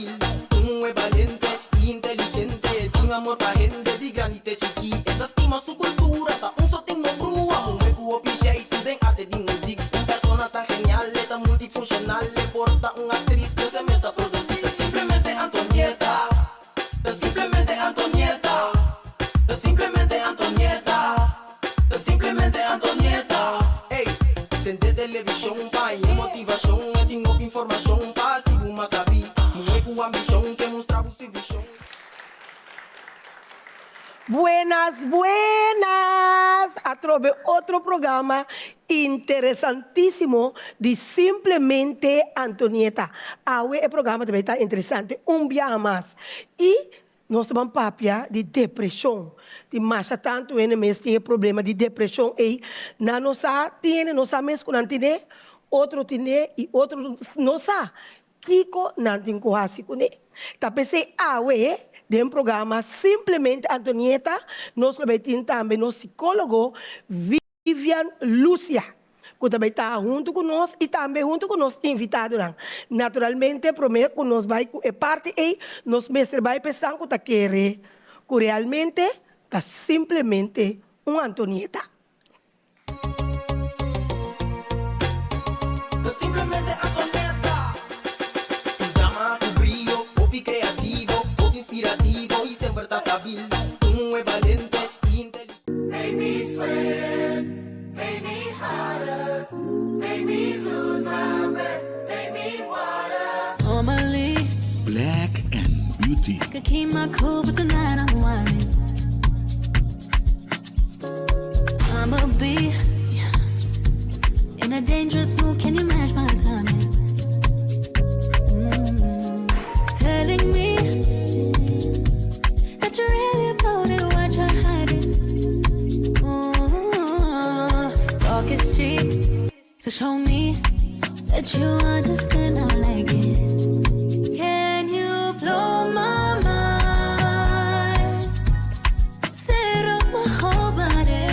stabil. Un muhé balente i inteligente, tin amor pa hende di grandi te chikí. E ta stima su kultura, ta un so tin no brua. Muhé ku hopi sheitu den arte di muzik. Un persona tan genial, e ta multifunshonal, e por ta un aktris, pero e mes ta produsí. Ta simplemente Antonieta, ta simplemente Antonieta, ta simplemente Antonieta, ta simplemente Antonieta. Ey, sende televishon pa haña motivashon, e tin hopi informashon pa hasi bo mas sabí. Muhé ku ambishon ke mustra bo su vishon. Buenas buenas! Atrobe otro programa interesantisimo di Simplemente Antonieta. Awe e programa ta bay ta interesante un biaha mas. Y nos ta ban papia di depresion. Tin masha tanto hende mes tin e problema di depresion ey. Nan no sa tin hende no sa mes cu nan tine, otro tine y otro no sa Kiko nan tin ku hasi kuné? Ta p'esei awe den programa Simplemente Antonieta nos lo bay tin tambe nos sikólogo Vivian Lucia ku ta bay ta huntu ku nos i tambe huntu ku nos invitadonan. Naturalmente promé ku nos bay ku e parti ei nos mester bay pa esnan ku ta kere ku realmente ta simplemente un Antonieta. Ta simplemente Antonieta. Un dama ku brio, hopi kreativo, hopi inspirativo i semper ta stabil. Un muhé balente i inteligente. Make me sweat, make me hotter, make me lose my breath, make me water. Normally, Black and Beauty. I could keep my cool, but tonight I'm whining. I'ma be in a dangerous mood. Can you match my timing? Mm. Telling me that you're really about it, what you're hiding. Ooh, talk is cheap, so show me that you understand. I like it. Can you blow my mind? Set off my whole body.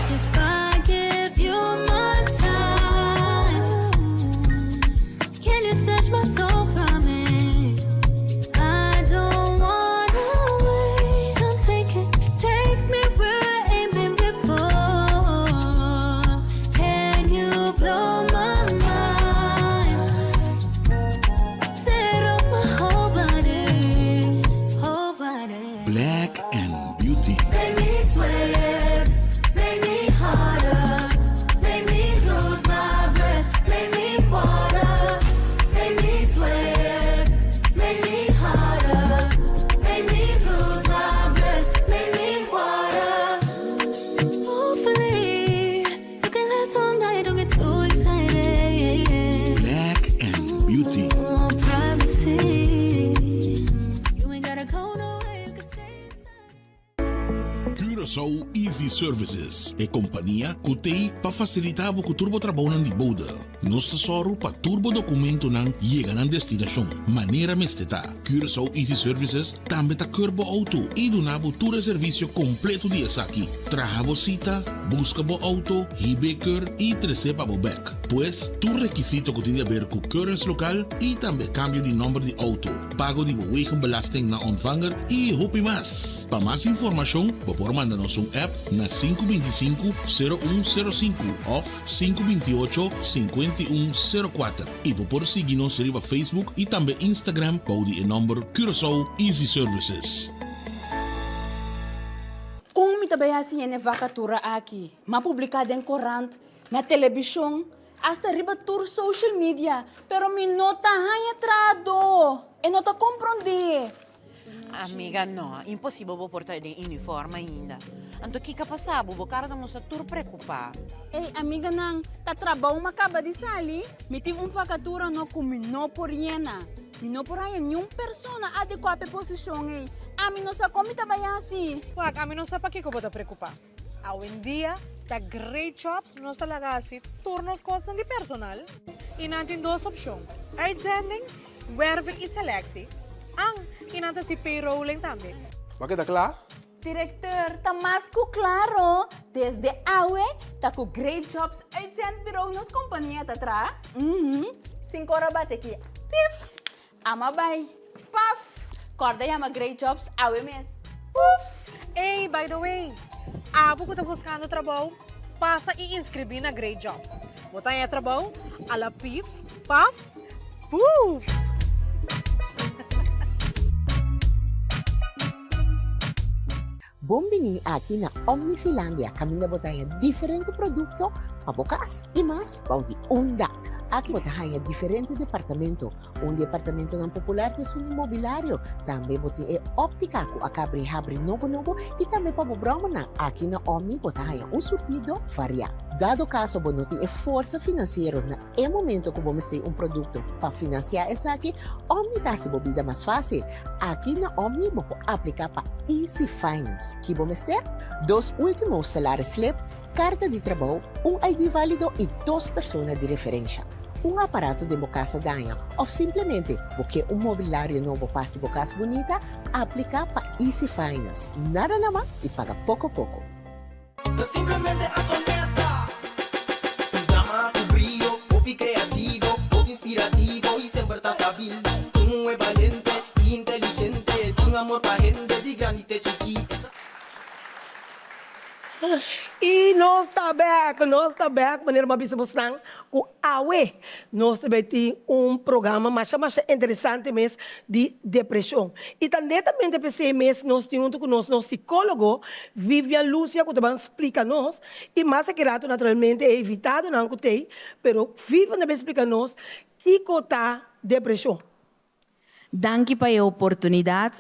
If I give you my time, can you snatch my soul from me? I don't wanna wait. Come take it, take me where I ain't been before. Can you blow my mind? Set off my whole body, whole body. Black and Beauty. Make me sweat, make me harder, make me lose my breath, make me water, make me sweat, make me harder, make me lose my breath, make me water. Hopefully, you can last all night, don't get too excited. Black and Beauty. Oh, privacy. You ain't gotta go nowhere, you can stay inside. Curaçao Easy Services, e kompania ku t'ei pa fasilitá bo ku tur bo trabounan di bode. Nos ta sòru pa tur bo dokumentonan yega nan destinashon manera mester ta. Curaçao Easy Services tambe ta keur bo outo i duna bo tur e servisio kompleto di esaki, traha bo sita, buska bo outo, hib'é keur i tres'é pa bo bèk. Pues, tur rekisito ku tin di aber ku keuringslokaal i tambe kambio di nòmber di outo, pago di bo wegenbelasting na ontvanger i hopi mas. Pa mas informashon bo por manda nos un app na 525 0105 òf 528 5104 i bo por sigui nos riba Facebook i tambe Instagram bou di e nòmber Curaçao Easy Services. Kon mi ta bai hasi hende vakatura aki? M'a publiká den korant, na telebishon, hasta riba tur social media, pero mi no ta haña trahadó. E no ta komprondé. Amiga, no, imposibel bo por ta den uniform ainda. Anto kiko a pasa bo? Bo kara ta mustra tur preokupá. Ey, amiganan, ta trabou m'a kaba di sali. Mi tin un vakatura no ku mi no por yena. Mi no por haña niun persona adekuá pa e posishon ey. Ami no sa kon mi ta bai hasi. Wak, ami no sa pakiko bo ta preokupá. Awendia ta Great Jobs nos ta laga hasi tur nos kosnan di personal i nan tin dos opshon, uitzending, werving i selectie. An, i nan ta hasi payrolling tambe. Bo a keda kla? Directeur, ta mas ku klaro, desde awe ta ku Great Jobs Uitzendbureau nos kompania ta traha. Uhum, sinku ora bate ki, pif! Ama bai. Paf! Kòrda yama Great Jobs awe mes. Puf! Ey, by the way, abo ku ta buskando trabou, pasa i inskribí na Great Jobs. Bo ta haña trabou a la pif, paf, puf! Bon bini aki na Omnifilandia kaminda bo ta haña diferente produkto pa bo kas i mas bou di un dak. Aki bo ta haña diferente departamento. Un di e apartamentonan popular ta esun di mobilario. Tambe bo tin e óptica ku a kabri habri nobo nobo i tambe pa bo bròmernan. Aki na Omni bo ta haña un surtido variá. Dado kaso bo no tin e forsa finansiero na e momento ku bo mester un produkto pa finansiá esaki, Omni ta hasi bo bida mas fásil. Aki na Omni bo por apliká pa Easy Finance. Ki bo mester? Dos último salaris slip, karta di trabou, un ID válido i dos persona di referensha. Un aparato den bo kas a daña òf simplemente bo ke un mobilario nobo pa hasi bo kas bunita? Apliká pa Easy Finance. Nada na man i paga poko poko. Ta simplemente Antonieta. Un dama cu brio, hopi creativo, hopi inspirativo y semper ta stabil. Un muhe balente y inteligente, tin amor pa hende di grandi te chiki. E ta. Y nos ta bek, nos ta bek, manera bo a bisa bosnan cu awe nos ta bay tin un programa masha masha interesante mes di depresion. Y ta netamente p'esey mes nos tin hunto cu nos nos psicologo Vivian Lucia cu ta ban splica nos y mas aki rato naturalmente e invitadonan cu t'ey, pero Vivian ta bay splica nos kico ta depresion. Danki pa e oportunidad.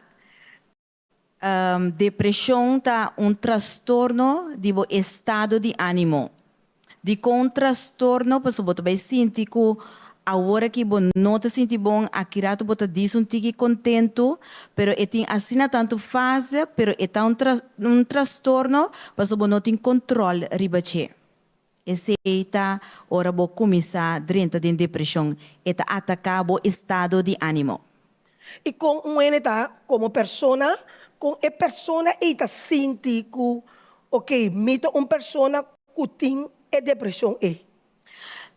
Depreshon ta un trastorno di bo estado di ánimo. Dikon un trastorno? Pasobra bo ta bai sinti ku awor aki bo no ta sinti bon, aki ratu bo ta dis un tiki kontentu, pero e tin asina tantu fase, pero e ta un trastorno pasobra bo no tin kontròl riba dje. Esei ta ora bo kuminsá drenta den depreshon, e ta ataká bo estado di ánimo. I kon un hende ta komo persona, kon e persona ei ta sinti ku, ok, mi ta un persona ku tin e depreshon ei?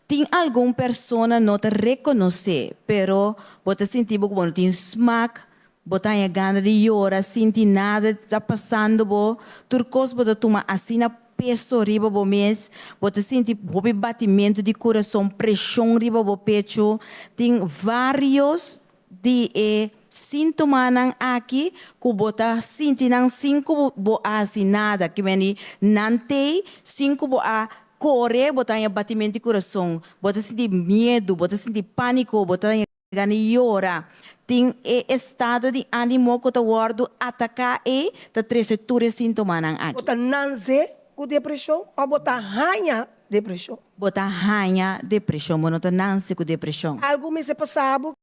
Tin algun persona no ta rekonosé, pero bo ta sinti bo ku bo no tin smak, bo ta haña gana di yora, sinti nada ta pasando bo, tur kos bo ta tuma asina peso riba bo mes, bo ta sinti hopi batimentu di kurason, preshon riba bo pechu. Tin vários di e síntomanan aki ku bo ta sinti nan sin ku bo a hasi nada. Ki meni nan t'ei sin ku bo a kore, bo ta haña batimentu di kurason, bo ta sinti miedu, bo ta sinti pániko, bo ta haña Gana yora. Tin e estado di animo ku ta wòrdu ataká ei ta trese tur e sintomanan Bo aki. ta nanse ku depreshon òf bo ta haña depreshon? Bo ta haña depreshon, bo no ta nanse ku depreshon. Algu mester pasa bo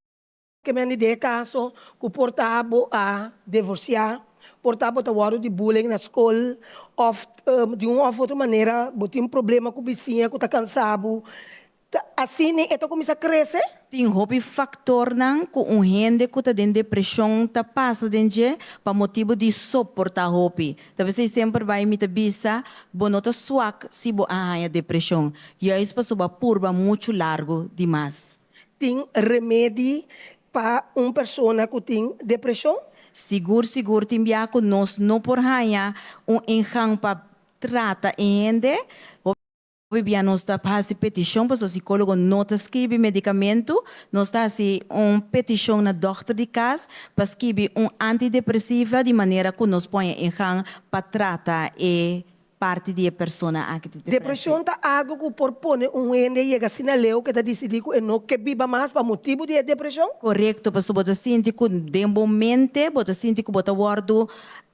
ke men di den e kaso ku por ta bo a divorsiá, por ta bo ta wòrdu di bullying na skol òf di un òf otro manera bo tin problema ku bisiña ku ta kansa bo. Ta asina e ta kuminsá krese. Tin hopi faktornan ku un hende ku ta den depreshon ta pasa den dje pa motibu di soportá hopi. Ta p'esei semper bai mi ta bisa, bo no ta swak si bo a haña depreshon, juist pasobra bo a purba muchu largu di mas. Tin remedi pa un persona ku tin depreshon? Sigur sigur tin bia ku nos no por haña un ingang pa trata e hende. Hopi bia nos ta hasi petishon pasobra sikólogo no ta skibi medikamentu. Nos ta hasi un petishon na dòkter di kas pa skibi un antidepresiva di manera ku nos por haña ingang pa trata e parti di e persona aki di depresi. Depreshon ta algu ku por pone un hende yega asina leu ku e ta disidí ku e no ke biba mas pa motibu di e depreshon? Korekto, pasobra bo ta sinti ku den bo mente bo ta sinti ku bo ta wòrdu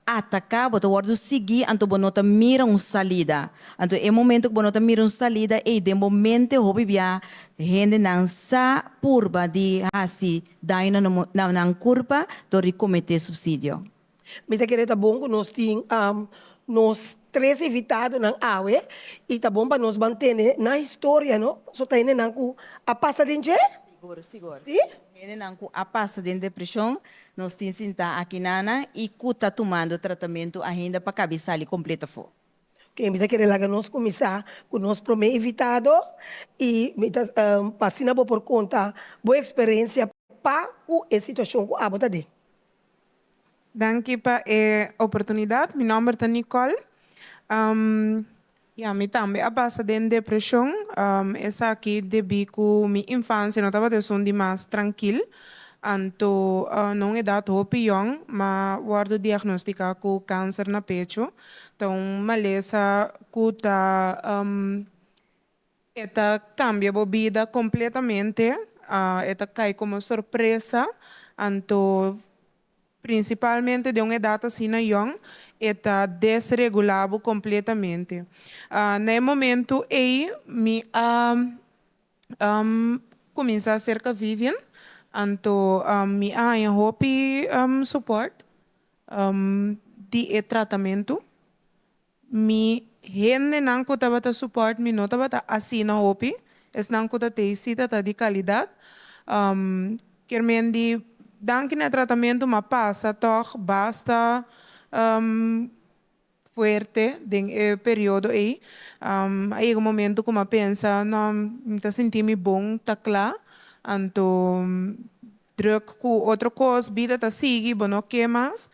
ataká, bo ta wòrdu sigui, anto bo no ta mira un salida. Anto e momento ku bo no ta mira un salida ei den bo mente hopi bia hendenan sa purba di hasi daño na nan kurpa dor di kometé supsidio. Mi ta kere ta bon ku nos tin nos tres invitadonan awe i ta bon pa nos ban tene nan historia no, pasobra ta hendenan ku a pasa den dje. Sigur, sigur. Sí? Hendenan ku a pasa den depreshon, nos tin sintá aki nana i ku ta tumando tratamentu ainda pa kabi sali kompleto afó. Oke, mi ta kere laga nos kuminsá ku nos promé invitado i mi ta pa asina bo por konta bo eksperensia. pa ku e situashon ku abo ta den. Danki pa e oportunidat. Mi nòmber ta Nicole. Ya, mi tambe a pasa den depreshon. Esaki debí ku mi infansia no tabata esun di mas trankil. Anto na un edat hopi yòn m'a wòrdu diagnostiká ku kanser na pechu. Ta un malesa ku ta e ta kambia bo bida kompletamente. E ta kai komo sorpresa. Anto Prinsipalmente den un edat asina yòn, e ta desregulá bo kompletamente. Na e momentu ei mi a kuminsá serka Vivian, anto mi a haña hopi supòrt di e tratamentu. Mi hendenan ku tabata support mi no tabata asina hopi, esnan ku ta tei si ta ta di kalidat. Kier men di danki na e tratamentu m'a pasa tòg basta fuerte den e periodo ei. A yega un momento ku m'a pensa, no, mi ta sinti mi bon, ta kla, anto drùk ku otro kos, bida ta sigui, bo no ke mas.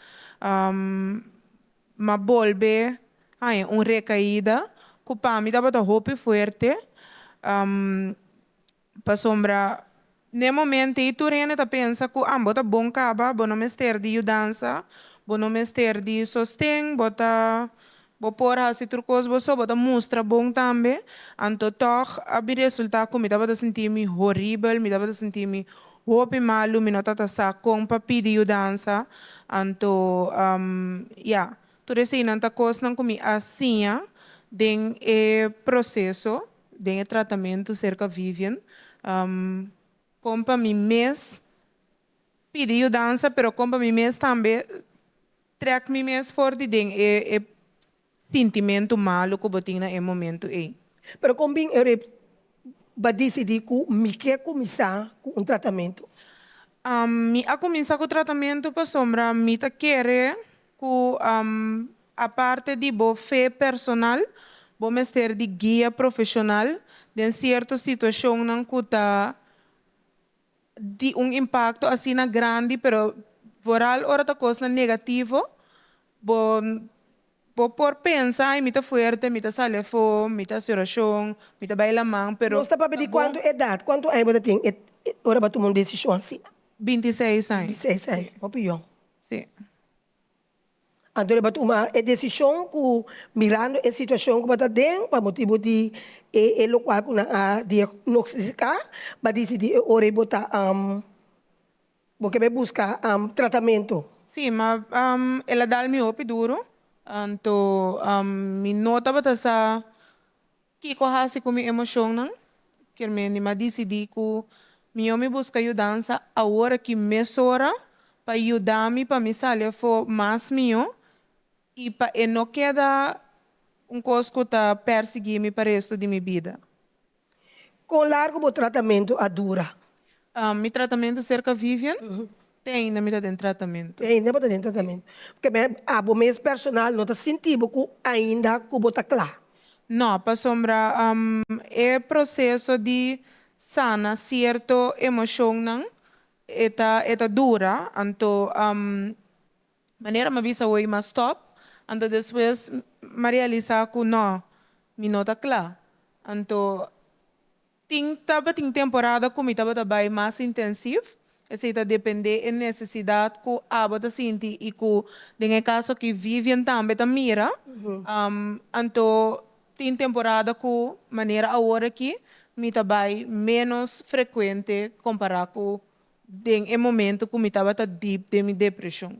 M'a bolbe haña un rekaida ku pa mi tabata hopi fuerte, pasobra n'e momento ei tur hende ta pensa ku ah bo ta bon kaba, bo no mester di yudansa, bo no mester di sosten, bo ta bo por hasi tur kos bo so, bo ta mustra bon tambe. Anto tòg a bin resultá ku mi tabata sinti mi horibel, mi tabata sinti mi Hopi malu mi no ta ta sa kon pa pidi yudansa, anto ya, tur eseinan ta kosnan ku mi a siña den e proseso, den e tratamentu serka Vivian, kon pa mi mes pidi yudansa, pero kon pa mi mes tambe trèk mi mes for di den e sintimentu malu ku bo tin na e momentu ei. Pero kon bin e rei ba disidí ku mi ke kuminsá ku un tratamentu? Mi a kuminsá ku tratamentu pasobra mi ta kere ku aparte di bo fe personal, bo mester di guia profeshonal den sierto situashonnan ku ta di un impakto asina grandi, pero vooral ora ta kosnan negativo, bo bo por pensa, ay mi ta fuerte, mi ta sali afó, mi ta hasi orashon, mi ta bai laman, pero Nos ta papia di kuantu edat, kuantu aña bo ta tin ora bo a tuma un desishon asina? 26 aña. 26 aña, hopi yòn. Si. Anto riba tuma e desishon ku mirando e situashon ku bo ta den pa motibu di e e lokual ku nan a diagnostiká, bo a disidí e ora ei bo ta bo ke bai buska tratamentu. Sí, ma el a dal mi hopi duru, anto mi no tabata sa Kiko hasi ku mi emoshonnan? Kier mende mi a disidí ku mihó mi buska yudansa awor aki mesora pa yuda mi pa mi sali afó mas mihó i pa e no keda un kos ku ta persiguí mi pa resto di mi bida. Kon largu bo tratamentu a dura? Mi tratamentu serka Vivian, te ainda mi ta den tratamentu. Te ainda bo ta den tratamentu. Porque me abo mes personal no ta sinti bo ku ainda ku bo ta kla. No, pasobra e proseso di sana sierto emoshonnan e ta e ta dura, anto manera mi a bisa hoy mi a stop, anto despues mi a realisa ku no, mi no ta kla. Anto Tin tabatin temporada ku mi tabata bai mas intensiv, esei ta dependé e nesesidat ku abo ta sinti i ku den e kaso aki Vivian tambe ta mira. Anto tin temporada ku manera awor aki mi ta bai ménos frekuente kompará ku den e momento ku mi tabata dip den mi depreshon.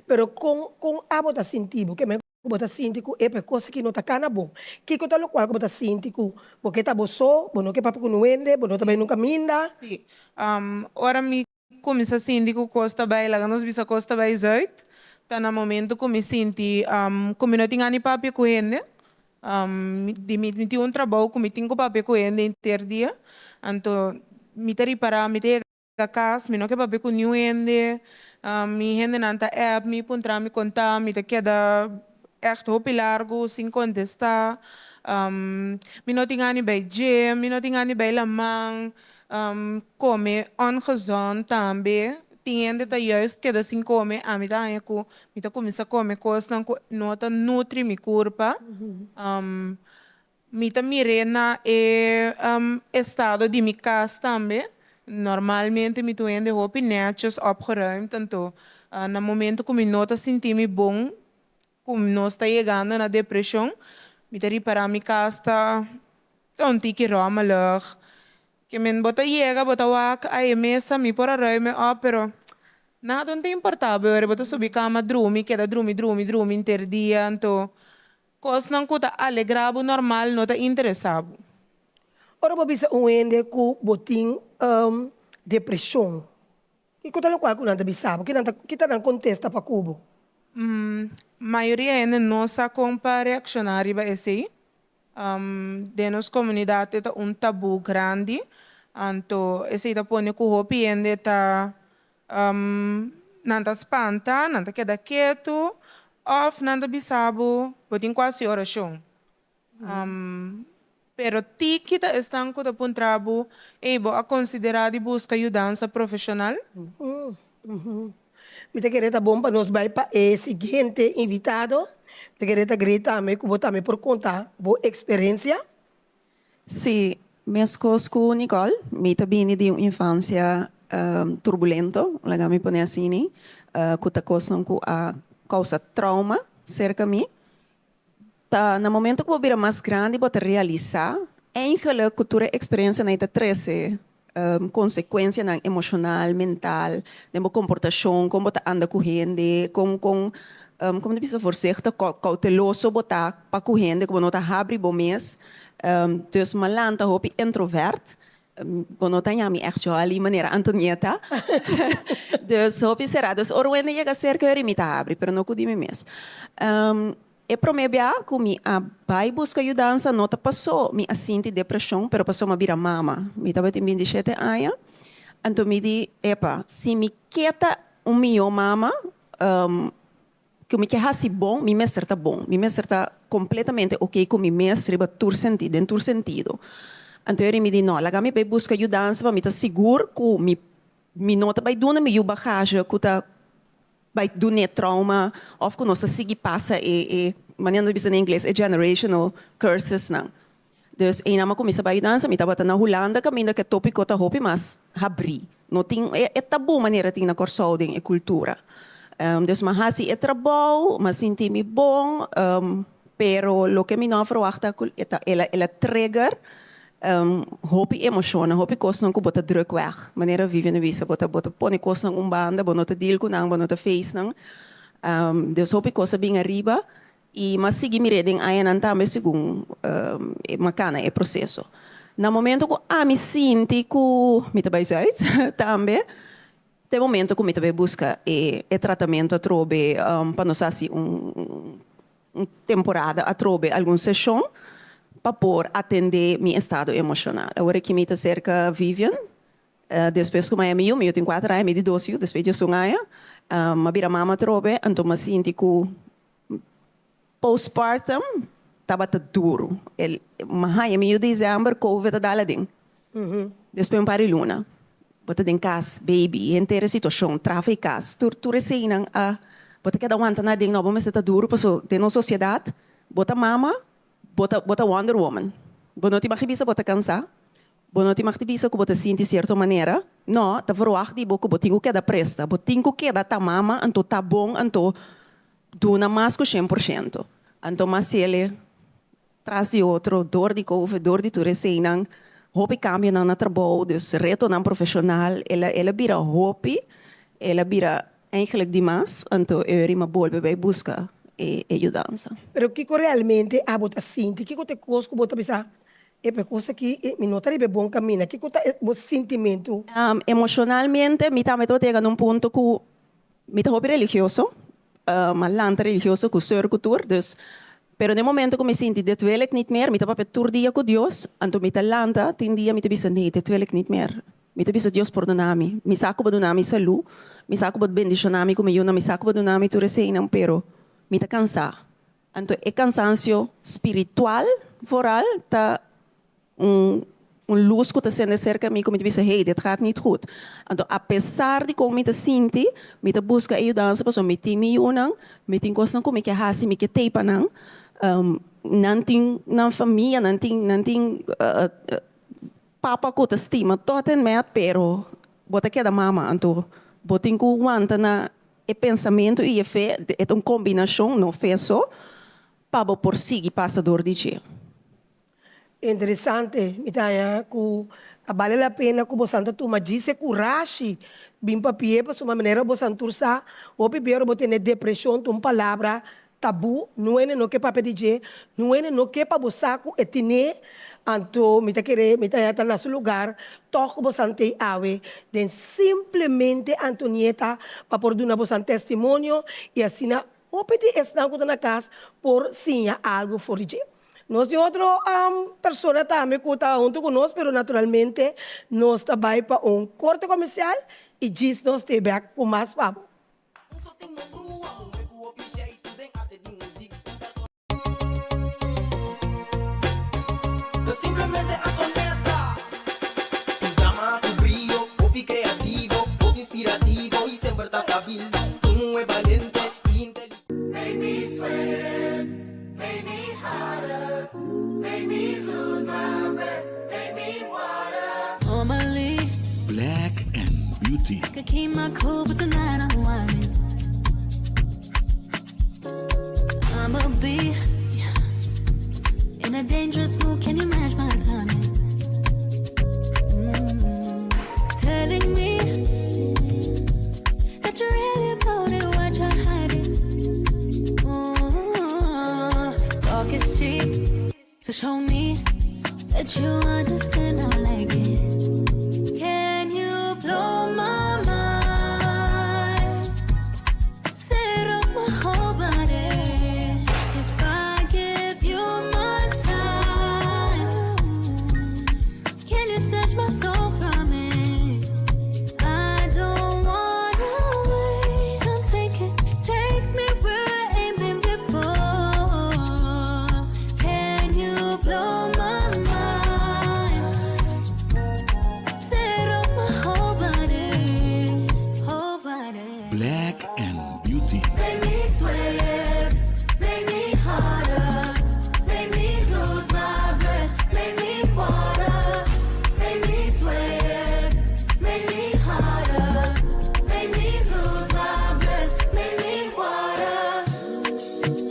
Pero kon kon abo ta sinti bo? Ku bo ta sinti ku epa e kos aki no ta kana bon? Kiko ta lokual ku bo ta sinti ku bo ke ta bo so, bo no ke papia ku un hende, bo no ta bai nunka minda? Sí. Ora mi kuminsá sinti ku kos ta bai, laga nos bisa kos ta bai zuid, ta na momento ku mi sinti ku mi no tin gana di papia ku hende. Di mi mi tin un trabou ku mi tin ku papia ku hende henter dia, anto mi ta ripará mi ta yega. Ta kas, mi no ke papia ku niun hende, mi hendenan ta app mi, puntra mi kon ta, mi ta keda ègt hopi largu sin kontestá, mi no tin gana di bai gym, mi no tin gana di bai laman. Kome ongezond tambe. Tin hende ta juist keda sin kome, ami ta haña ku mi ta kuminsá kome kosnan ku no ta nutri mi kurpa. Mi ta mir'é na e estado di mi kas tambe. Normalmente mi ta un hende hopi netjes, opgeruimd, anto na momento ku mi no ta sinti mi bon, ku nos ta yegando na depreshon, mi ta ripará mi kas ta un tiki rommelig. Ke men bo ta yega, bo ta wak, ay e mesa mi por a ruim e op, pero nada no ta importá bo ora bo ta subi kama drumi, keda drumi, drumi, drumi henter dia, anto kosnan ku ta alegrá bo normal no ta interesá bo. Ora bo bisa un hende ku bo tin depreshon, Kiko ta lokual ku nan ta bisa bo? Ki ta nan kontesta pa ku bo? Mayoria hende no sa kon pa reakshoná riba esei. Den nos komunidat e ta un tabú grandi, anto esei ta pone ku hopi hende ta nan ta spanta, nan ta keda ketu òf nan ta bisa bo, bo tin ku hasi orashon. Pero tiki ta esnan ku ta puntra bo, Ey, bo a konsiderá di buska yudansa profeshonal? Mi ta kere ta bon pa nos bai pa e siguiente invitado. Mi ta kere ta great tambe ku bo tambe por konta bo eksperensia. Sí, meskos ku Nicole, mi ta bini di un infansia turbulento, laga mi pone asini, ku ta kosnan ku a kousa trauma serka mi. Ta na momento ku bo bira mas grandi bo ta realisá eigenlijk ku tur e eksperensianan ei ta trese konsekuensianan emoshonal, mental, den bo komportashon, kon bo ta anda ku hende, kon kon komo ta bisa voorzichtig, kouteloso bo ta pa ku hende ku bo no ta habri bo mes. Dus mi a lanta hopi introvert. Bo no ta yami echt jolly manera Antonieta. Dus hopi sera. Dus ora wende yega serka heri mi ta habri, pero no ku di mi mes. E prome bia ku mi a bai buska yudansa no ta paso mi a sinti depreshon, pero paso mi a bira mama. Mi tabatin bintishete aña. Anto mi di, epa, si mi ke ta un mihó mama, Ku mi ke hasi bon, mi mester ta bon. Mi mester ta kompletamente oké ku mi mes riba tur senti, den tur sentido. Anto Jeremy di, No, laga mi bai buska yudansa pa mi ta sigur ku mi mi no ta bai duna mi yu bagahe ku ta bai dun'é trauma òf ku nos ta sigui pasa e e manera nan ta bisa na ingles e generational cursesnan. Dus einan mi a kuminsá bai yudansa. Mi tabata na Hulanda kaminda ku e tópiko ta hopi mas habrí. No tin e tabú manera tin na Kòrsou den e kultura. Dus mi a hasi e trabou, mi a sinti mi bon, pero loke mi no a ferwagt ku e ta el a trigger hopi emoshonnan, hopi kosnan ku bo ta drùk wèg. Manera Vivian a bisa, bo ta bo ta pone kosnan un banda, bo no ta deal ku nan, bo no ta face nan. Dus hopi kos a bin ariba. I m'a sigui mir'é den añanan tambe segun e m'a kana e proseso. Na momento ku ami sinti ku mi ta bai zuid tambe, ta e momento ku mi ta bai buska e e tratamentu atrobe pa nos hasi un un temporada atrobe algun seshon pa por atendé mi estado emoshonal. Awor aki mi ta serka Vivian, despues ku m'a mi yu, mi yu tin kuater aña, mi di dos yu, despues di esun aña m'a bira mama atrobe, anto m'a sinti ku Postpartum tabata duru. El m'a haña mi yu december, covid a dal aden. Despues un par di luna, bo ta den kas, baby, henter e situashon, trafa e kas, tur tur eseinan a bo ta keda wanta na aden. No, bo mester ta duru paso den nos sosiedat bo ta mama, bo ta bo ta wonder woman. Bo no tin mag di bisa bo ta kansa, Bo no tin mag di bisa ku bo ta sinti sierto manera. No, ta verwagt di bo ku bo tin ku keda presta. Bo tin ku keda ta mama, anto ta bon, anto duna mas ku 100%. Anto mas sele tras di otro, dor di covid, dor di tur eseinan, hopi kambionan na trabou, dus retonan profeshonal, el a el a bira hopi, el a bira eigenlijk di mas, anto Eury m'a bolbe bai buska e e yudansa. Pero kiko realmente abo ta sinti? Kiko ta e kos ku bo ta bisa E pa e kos aki mi no ta riba e bon kaminda. Kiko ta e bo sintimentu? Emoshonalmente mi tambe tabata yega na un punto ku mi ta hopi religioso, mi a lanta religioso ku seur ku tur, dus pero den momento ku mi sinti dit wil ik niet meer, mi ta papia tur dia ku Dios, anto mi ta lanta tin dia mi ta bisa nee dit wil ik niet meer, mi ta bisa Dios pordona mi, mi sa ku bo duna mi salu, mi sa ku bo bendishona mi ku mi yunan, mi sa ku bo duna mi tur eseinan pero mi ta kansa. Anto e kansansio spiritual vooral ta un un lus ku ta sende serka mi ku mi ta bisa, hey, dit gaat niet goed. Anto apesar di kon mi ta sinti, mi ta buska e yudansa pasobra mi tin mi yunan, mi tin kosnan ku mi ke hasi, mi ke tei pa nan. Nan tin nan famia, nan tin nan tin papa ku ta stima tot en met, pero bo ta keda mama, anto bo tin ku wanta na e pensamentu i e fe, e ta un kombinashon, no fe so, pa bo por sigui pasa dor di dje. Interesante, mi ta haña ku ta bale la pena ku bosan ta tuma djis e kurashi bin papia pasobra manera bosan tur sa hopi bia ora bo tene depreshon ta un palabra tabú, nuene no ke papia di dje, nuene no ke pa bo sa ku e tine, anto mi ta kere mi ta haña ta na su lugar tòg ku bosan t'ei awe den simplemente Antonieta pa por duna bosan testimonio i asina Hopi di esnan ku ta na kas por siña algu for di dje. Nos tin otro persona tambe ku ta huntu ku nos, pero naturalmente nos ta bai pa un korte komersial i djis nos te bèk ku mas pa bo. Make me sweat, make me hotter, make me lose my breath, make me water. Normally, Black and Beauty. I could keep my cool, but tonight I'm whining. I'ma be in a dangerous mood. Can you match my timing? Mm. Telling me that you're really about it, what you're hiding. Mm. Talk is cheap, so show me that you understand. I like it. Can you blow my mind? Set off my whole body. If I give you my time, can you snatch my soul from it? I don't wanna wait. Come take it, take me where I ain't been before. Can you blow my mind? Set off my whole body, whole body. Black and Beauty. Make me sweat, make me hotter, make me lose my breath, make me water, make me sweat, make me hotter, make me lose my breath, make me water.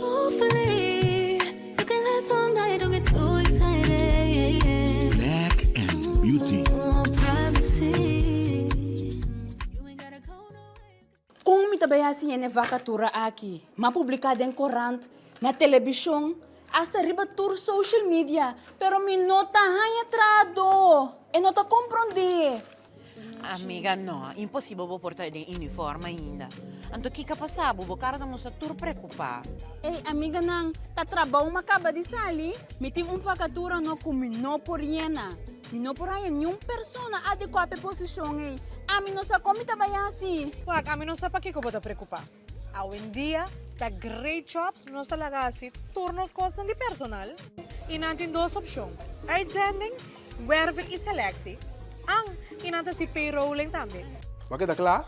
Hopefully, you can last all night, don't get too excited. Black and Beauty. Oh, privacy. You ain't gotta go nowhere. Kon mi ta bai hasi hende vakatura aki? M'a publiká den korant, na telebishon, asta riba tur social media, pero mi no ta haña trahadó. E no ta komprondé. Amiga, no, imposibel bo por ta den uniform ainda. Anto kiko a pasa bo? Bo kara ta mustra tur preokupá. Ey, amiganan, ta trabou m'a kaba di sali. Mi tin un vakatura no ku mi no por yena. Mi no por haña niun persona adekuá pa e posishon ei. Ami no sa kon mi ta bai hasi. Wak, ami no sa pakiko bo ta preokupá. Awendia ta Great Jobs nos ta laga hasi tur nos kosnan di personal i nan tin dos opshon, uitzending, werving i selectie, an i nan ta hasi payrolling tambe. Bo a keda kla?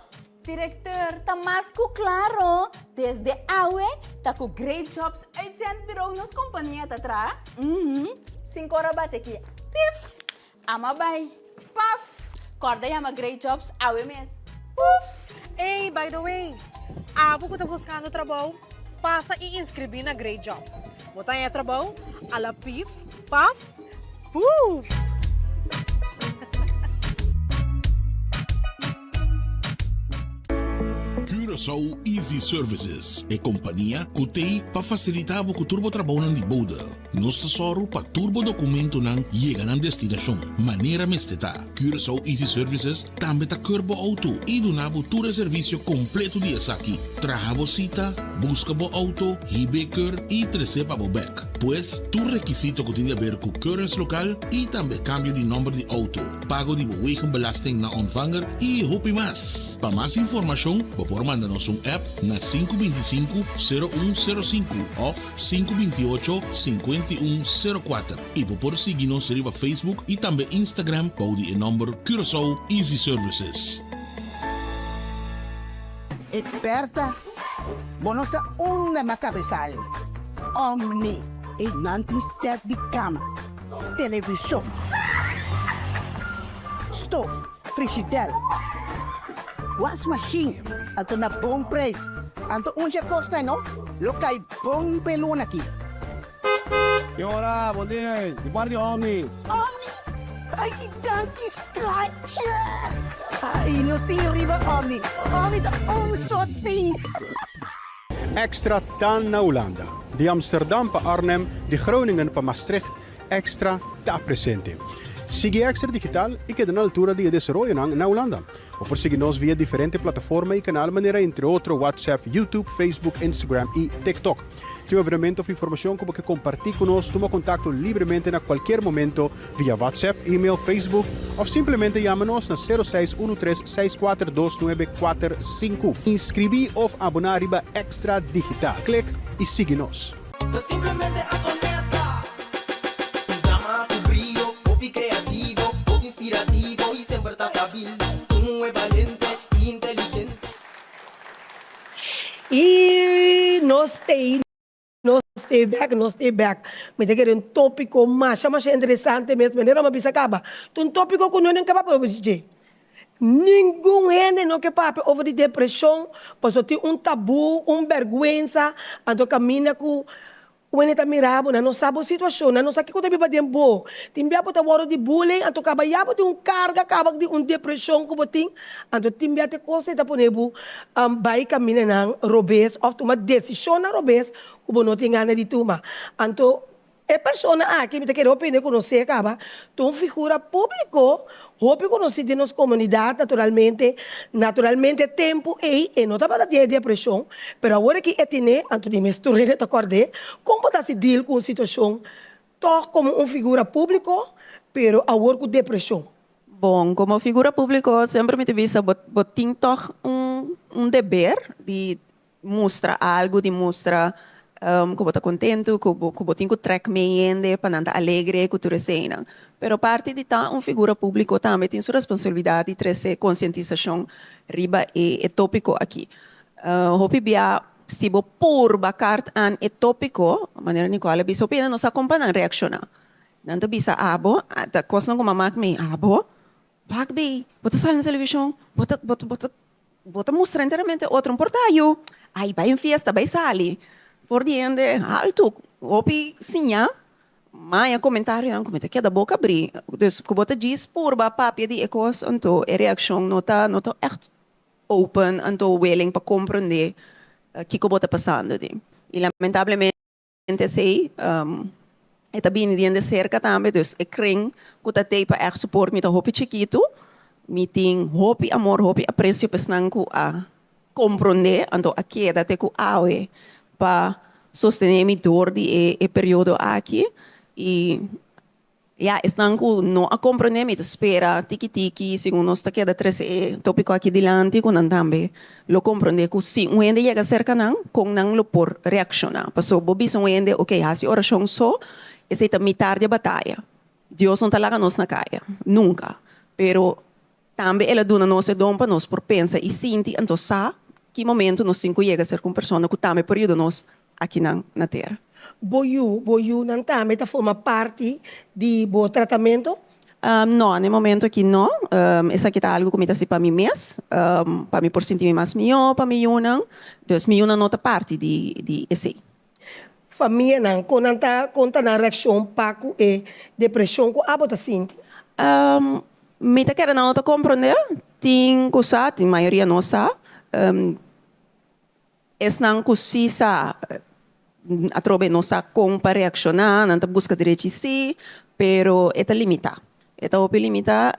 Directeur, ta mas ku klaro, desde awe ta ku Great Jobs Uitzendbureau nos kompania ta traha. Uhum, sin kor a bati aki, pif! Ama bai, paf! Kòrda yama Great Jobs awe mes, puf! Ey, by the way, abo ku ta buskando trabou, pasa i inskribí na Great Jobs. Bo ta haña trabou a la pif, paf, puf! Curaçao Easy Services, e kompania ku t'ei pa fasilitá bo ku tur bo trabounan di bode. Nos ta sòru pa tur bo dokumentonan yega nan destinashon manera mester ta. Curaçao Easy Services tambe ta keur bo outo i duna bo tur e servisio kompleto di esaki, traha bo sita, buska bo outo, hib'é keur i tres'é pa bo bèk. Pues, tur rekisito ku tin di aber ku keuringslokaal i tambe kambio di nòmber di outo. pago di bo wegenbelasting na ontvanger y hopi mas. Pa mas informacion bo por manda. Manda nos un app na 525 0105 òf 528 5104 i bo por sigui nos riba Facebook i tambe Instagram bou di e nòmber Curaçao Easy Services. E Berta, bo no sa unda m'a cabesal. Omni, e nan tin set di cama, television, stoof, frigidel, wasmachine, anto na bon prijs. Anto un dje cosnan no lo cay bon p'e luna aki. Ki ora, bon dia, di parti di Omni. Omni? Ay, danki schatje! Ay, no tin riba Omni. Omni ta un so tin. Extra ta na Hulanda. Di Amsterdam pa Arnhem, di Groningen pa Maastricht, Extra ta presente. Sigui Extra Digital i keda na altura di e desaroyonan na Hulanda. Bo por sigui nos via diferente plataforma i kanal manera entre otro WhatsApp, YouTube, Facebook, Instagram i TikTok. Tin un evenemento of informacion cu bo ke comparti cu nos, tuma contacto libremente na cualkier momento via WhatsApp, email, Facebook of simplemente yama nos na sero seis uno tres seis kuater dos nuebe kuater sinku. Inscribi of abona riba Extra Digital. Click y sigui nos. Ta simplemente Antonetta. Un dama cu brio, hopi creativo, hopi inspirativo y semper ta stabil. Un muhe balente y inteligente. Y nos tei, nos tei bek, nos tei bek. Mi ta kere un topico masha masha interesante mes, manera mi a bisa caba. Ta un topico cu no nan caba papia over dje. Ningun hende no ke papia over di depresion, pasobra tin un tabu, un berguensa, anto caminda cu Wende ta mira bo, nan no sa bo situashon, nan no sa kiko ta biba den bo. Tin bia bo ta wòrdu di bullying, anto kaba ya bo tin un karga kaba di un depreshon ku bo tin, anto tin bia te kos ei ta pone bo bai kamindanan robes òf tuma desishonnan robes ku bo no tin gana di tuma. Anto e persona aki mi ta kere hopi hende konosé kaba, ta un figura públiko hopi konosí den nos komunidat naturalmente, naturalmente e tempu ei e no tabata tin e depreshon, pero awor aki e tine, anto di mes tur hende ta kòrd'é, kon bo ta hasi deal ku un situashon tòg komo un figura públiko, pero awor ku depreshon? Bon, komo figura públiko semper mi ta bisa bo bo tin tòg un un deber di mustra algu, di mustra ku bo ta kontentu, ku bo ku bo tin ku trèk mee hende pa nan ta alegre ku tur eseinan. Pero parti di ta un figura públiko tambe tin su responsabilidat di trese konsientisashon riba e e tópiko aki. Hopi bia si bo purba kart an e tópiko, manera Nicole a bisa, hopi hende no sa kon pa nan reakshoná. Nan ta bisa abo, ta kosnan ku mama ak mi, abo? Wak bay, bo ta sali na televishon, bo ta, bo ta, bo ta, bo ta mustra enteramente otro, no por ta yu. Ay, bay un fiesta, bay sali. For di hende haltu, hopi siña, maya comentarionan cu mi ta keda boca abri. Dus cu bo ta djis purba papia di e cos, anto e reaccion no ta, no ta echt open, anto willing pa comprende kico bo ta pasando den. Y lamentablemente. Esei e ta bini di hende serka tambe, dus e kren ku ta tei pa ègt support mi ta hopi chikitu. Mi tin hopi amor, hopi apresio pa esnan ku a komprondé, anto a keda te ku awe pa sostené mi dor di e periodo aki. I Ya, esnan ku no a komprondé mi ta spera tiki tiki segun nos ta keda trese e tópiko aki dilanti ku nan tambe lo komprondé ku si un hende yega serka nan kon nan lo por reakshoná. Pasobra bo bisa un hende okey hasi orashon so esei ta mitar di e bataya. Dios no ta laga nos na kaya, nunka. Pero Tambe el a duna nos e don pa nos por pensa i sinti, anto sa ki momento nos tin ku yega serka un persona ku tambe por yuda nos akinan na tera. Bo yu, bo yunan tambe ta forma parti di bo tratamento? No, na e momento aki no. Esaki ta algu ku mi ta hasi pa mi mes, pa mi por sinti mi mas mihó pa mi yunan. Dus mi yunan no ta parti di esei. Famianan, kon nan ta konta nan reakshon pa ku e depreshon ku abo ta sinti? Mi ta kere nan no ta komprondé. Tin ku sa, tin mayoria no sa. Esnan ku si sa, atrobe no sa kon pa reakshoná, nan ta buska derechi sí, pero e ta limitá. E ta hopi limitá.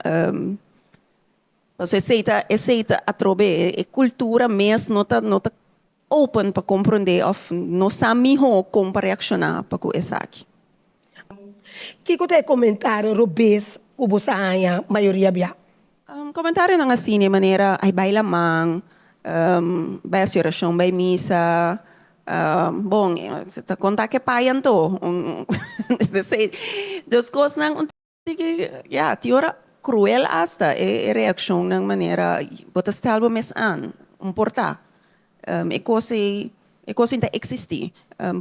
Pasobra esei ta esei ta atrobe e cultura mes no ta no ta open pa comprende of no sa miho con pa reacciona pa cu esaki. Kiko ta e comentario robes cu bo sa haña mayoria bia? Comentarionan asina e manera ay baila man. Bai hasi orashon, bai misa, bon, ta konta ke pai anto. Dus kosnan un tiki, ya, tin ora kruel asta e reakshonnan manera bo ta stel bo mes an, un por ta. E kos ei, e kos ei ta eksistí.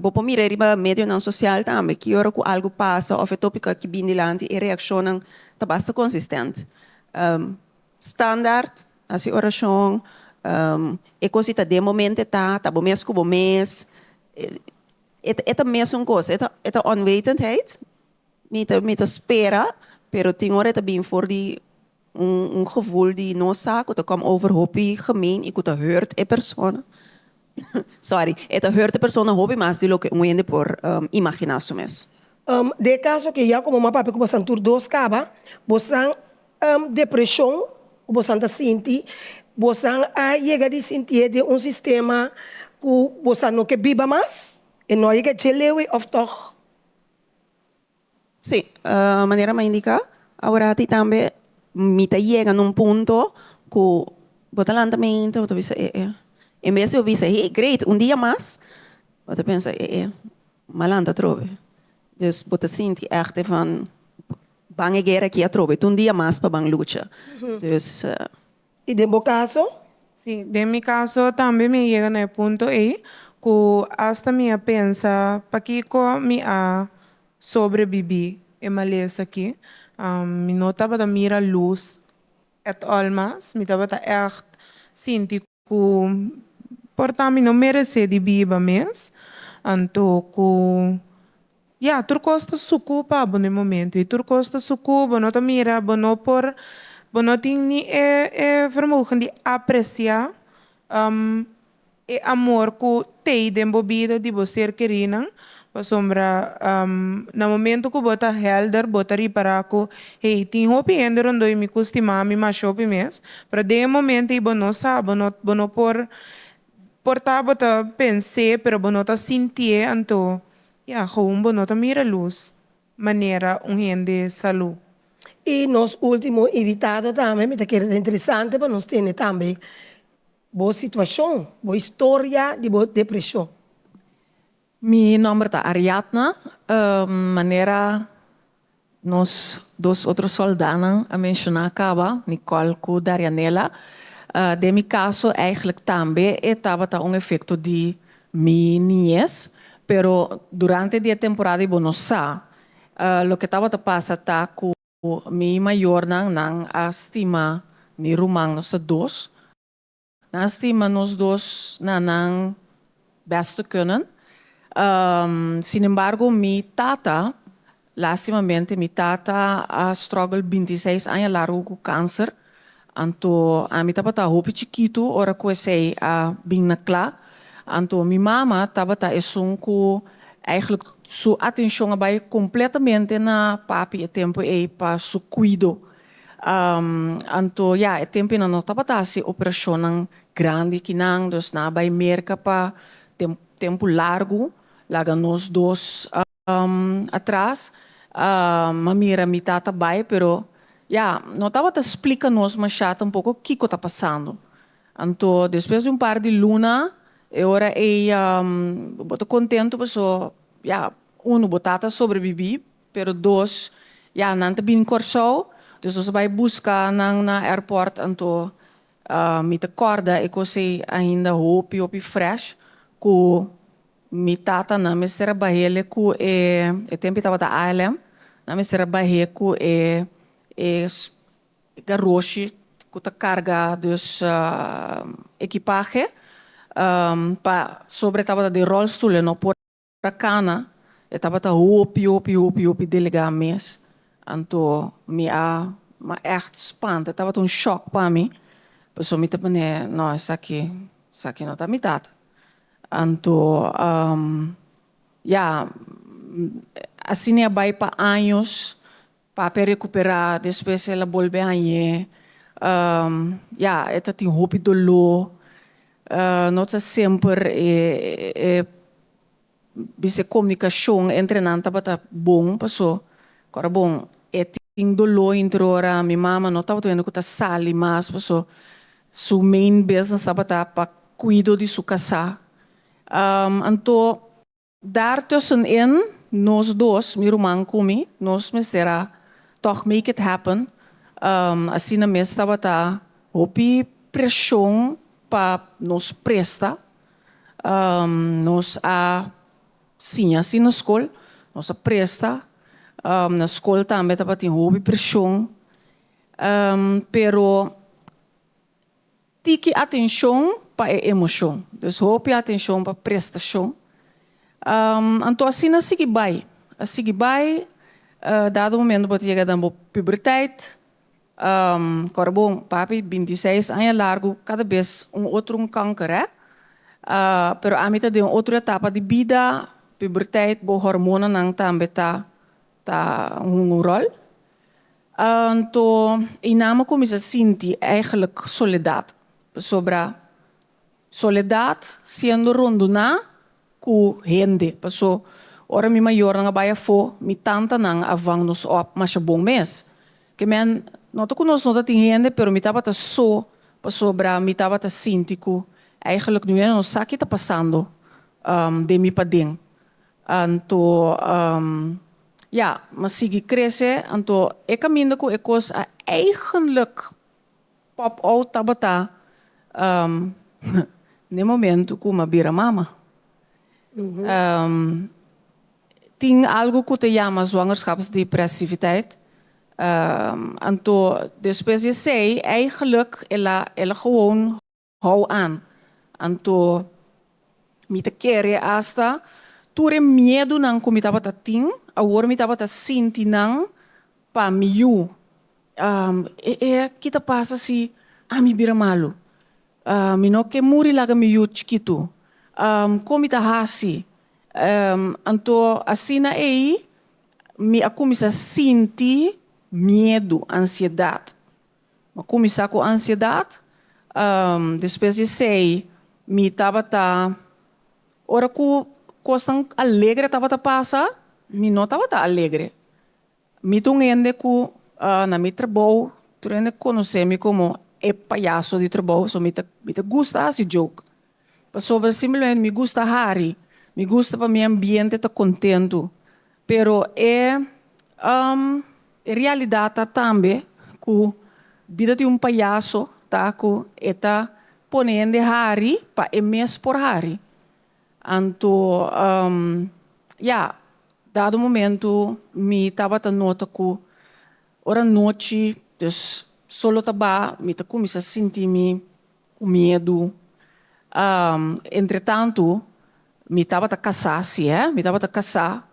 Bo por mira riba medionan sosial tambe, ki ora ku algu pasa òf e tópiko aki bin dilanti e reakshonnan ta basta konsistent. Standaard, hasi orashon, e kos ei ta den bo mente ta, ta bo mes ku bo mes, e ta mesun kos, e ta e ta onwetendheid, mi ta mi ta spera, pero tin ora e ta bin for di un un gevoel di no sa ku ta kom over hopi gemeen i ku ta hurt e persona, sorry, e ta hurt e persona hopi mas di loke un hende por imaginá su mes. Den e kaso aki ya komo mi a papia ku bosan tur dos kaba, bosan Depreshon ku bosan ta sinti, bosan a yega di sintié den un sistema ku bosan no ke biba mas? E no a yega dje leu ei òf tòg? Sí, manera mi a indiká aworati tambe mi ta yega na un punto ku bo ta lanta mente, bo ta bisa e e. En bes di bo bisa hey great un dia mas, bo ta pensa e e mi a lanta atrobe. Dus bo ta sinti ègt e van Ban e guera aki atrobe, ta un dia mas pa ban lucha. Dus. I den bo kaso? Sí, den mi kaso tambe mi a yega na e punto ei ku asta mi a pensa pakiko mi a sobrebibí e malesa aki. Mi no tabata mira lus at all mas, mi tabata ègt sinti Ku por ta mi no meresé di biba mes, anto ku ya, tur kos ta suku pa bo na e momento i tur kos ta suku, bo no ta mira, bo no por, bo no tin ni e e vermogen di apresiá e amor ku t'ei den bo bida di bo ser kerinan, pasobra na momento ku bo ta helder bo ta ripará ku hey tin hopi hende rondó i mi ku stima mi masha hopi mes, pero den e momento ei bo no sa, bo no bo no por por ta bo ta pens'é pero bo no ta sintié anto ya gewoon bo no ta mira lus manera un hende salú. I nos último invitado tambe mi ta kere ta interesante pa nos tene tambe Bo situashon, bo historia di bo depreshon. Mi nòmber ta Ariadna. Manera nos dos otro sòldánan a menshoná kaba, Nicole ku Darianela, den mi kaso eigentlik tambe e tabata un efekto di mi niñes, pero durante di e temporada ei bo no sa. Loke tabata pasa ta ku Mi mayornan nan a stima mi ruman, nos ta dos. Nan a stima nos dos na nan best te kunnen. Sin embargo mi tata, lastimamente mi tata a struggle bintiseis aña largu ku kanser. Anto ami tabata hopi chikitu ora ku esei a bin na kla. Anto mi mama tabata esun ku eigenlijk su atencion a bai completamente na papi e tempo ei pa su cuido. Anto ya, e tempo ei nan no tabata haci operacionnan grandi kinan, dus nan a bai Merca pa tempo largu laga nos dos atras. M'a mira mi tata bai, pero ya, no tabata splica nos masha tampoco kico ta pasando. Anto despues di un par di luna e ora ei bo ta contento paso ya uno bo tata a sobrevivi pero dos ya nan ta bini Corsou dus nos a bai busca nan na airport anto mi ta corda e cos ei ainda hopi hopi fresh cu mi tata nan mester a bahele cu e e tempo ei tabata ALM nan mester a bahe cu e e Garoshi ku ta karga dus ekipahe pa sobre tabata den rolstoel e no por a kana e tabata hopi hopi hopi hopi delegá mes anto mi a mi a ègt spanta e tabata un shòk pa mi pasobra mi ta pone no esaki esaki no ta mi tata anto ya asina e a bai pa años. Papi a recuperá, despues el a bolbe hañ'é. Ya, e ta tin hopi doló. No ta semper e e bisa e comunicacion entre nan tabata bon, paso ora bon e tin doló inter ora mi mama no tabata wende cu ta sali mas, paso. Su main business tabata pa kuido di su kasá. Anto daartussenin nos dos, mi ruman ku mi, nos mester a tòg make it happen. Asina mes tabata hopi preshon pa nos presta. Nos a siña asina na skol, nos a presta. Na skol tambe tabatin hopi preshon. Pero tiki atenshon pa e emoshon. Dus hopi atenshon pa prestashon. Anto asina a sigui bai. A sigui bai, dado momento bo ta yega den bo puberteit. Kòrda bon, papi bintiseis aña largu kada bes un otro un kanker hè. Pero ami ta den un otro etapa di bida, puberteit, bo hormonanan tambe ta ta hunga un ròl. Anto einan mi a kuminsá sinti eigenlijk soledat, pasobra soledat siendo rondoná ku hende, paso ora mi mayornan a bai afó, mi tantanan a vang nos òp masha bon mes. Ke men, no ta ku nos no ta tin hende, pero mi tabata so pasobra mi tabata sinti ku eigenlijk nu hende no sa ki ta pasando den mi paden. Anto, ya, m'a sigui krese, anto e kaminda ku e kos a eigenlik pop out tabata n'e momentu ku m'a bira mama. Tin algu ku ta yama zwangerschapsdepressiviteit, anto despues di esei eigenlik el a el a gewoon Hou aan. Anto mi ta kere asta tur e miedunan ku mi tabata tin, awor mi tabata sinti nan pa mi yu. E e ki ta pasa si ami bira malu? Mi no ke muri laga mi yu chikitu. Kon mi ta hasi? Anto asina ei mi a kuminsá sinti miedu, ansiedat. Mi a kuminsá ku ansiedat. Despues di esei mi tabata, ora ku kosnan alegre tabata pasa, mi no tabata alegre. Mi ta un hende ku na mi trabou tur hende konosé mi komo e payaso di trabou, so mi ta mi ta gusta hasi joke. Pasobra simplemente mi gusta hari, mi gusta pa mi ambiente ta kontentu. Pero e e realidat ta tambe ku bida di un payaso ta ku e ta pone hende hari pa e mes por hari. Anto ya, dado momento mi tabata nota ku ora nochi, dus solo ta ba, mi ta kuminsá sinti mi Ku miedu. Entretantu mi tabata kasá, si hè, mi tabata kasá,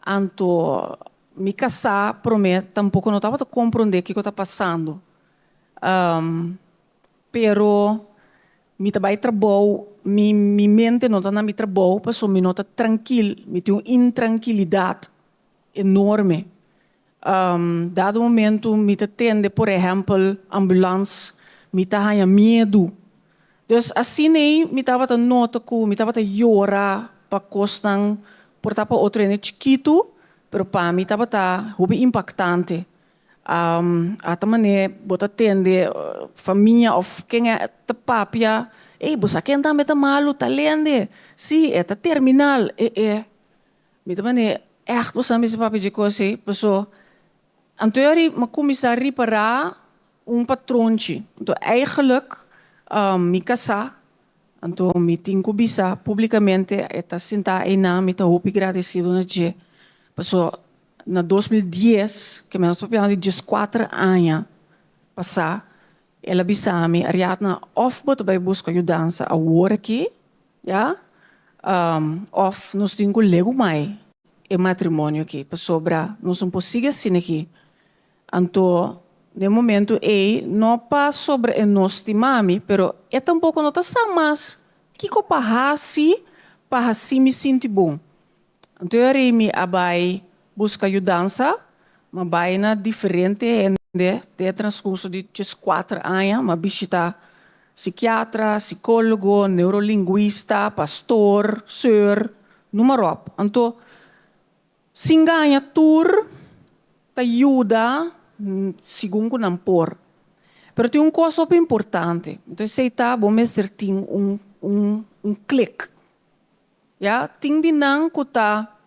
anto mi kasá promé tampoko no tabata komprondé kiko ta pasando. Pero mi ta bai trabou, mi mi mente no ta na mi trabou pasobra mi no ta trankil, mi tin un intrankilidat enorme. Dado momento mi ta tende por ehempel ambulans, mi ta haña miedu. Dus asina ei mi tabata nota ku mi tabata yora pa kosnan por ta pa otro hende chikitu, pero pa mi tabata hopi impaktante. Ata manera bo ta tende famia òf ken ta papia, ey bo sa ken tambe ta malu, ta lende, si e ta terminal, e e. Mi ta manera ègt bo sa mester papia dje kos ei, paso anto yori mi a kuminsá ripará un patronchi. Anto eigenlijk mi kasá, anto mi tin ku bisa públikamente e ta sintá einan, mi ta hopi gradesido na dje, paso na 2010, ke mi nos ta papiando di dieskuater aña pasá, el a bisa mi, Ariadna, òf bo ta bai buska yudansa awor aki, Ya, of nos tin ku legumai e matrimonio aki, pasobra nos no por sigui asina aki. Anto, den momento ei, no pasobra e no stima mi, pero e tampoko no ta sa mas kiko pa hasi pa hasi mi sinti bon. Anto e rei mi a bai buska yudansa, mi a bai na diferente hende den e transkurso di dieskuater aña, mi a bishita sikiatra, sikólogo, neurolinguista, pastor, seur, numa ròp. Anto sin gaña tur ta yuda segun ku nan por. Pero tin un kos hopi importante. Anto esei ta bo mester tin un un un klik. Ya, tin di nan ku ta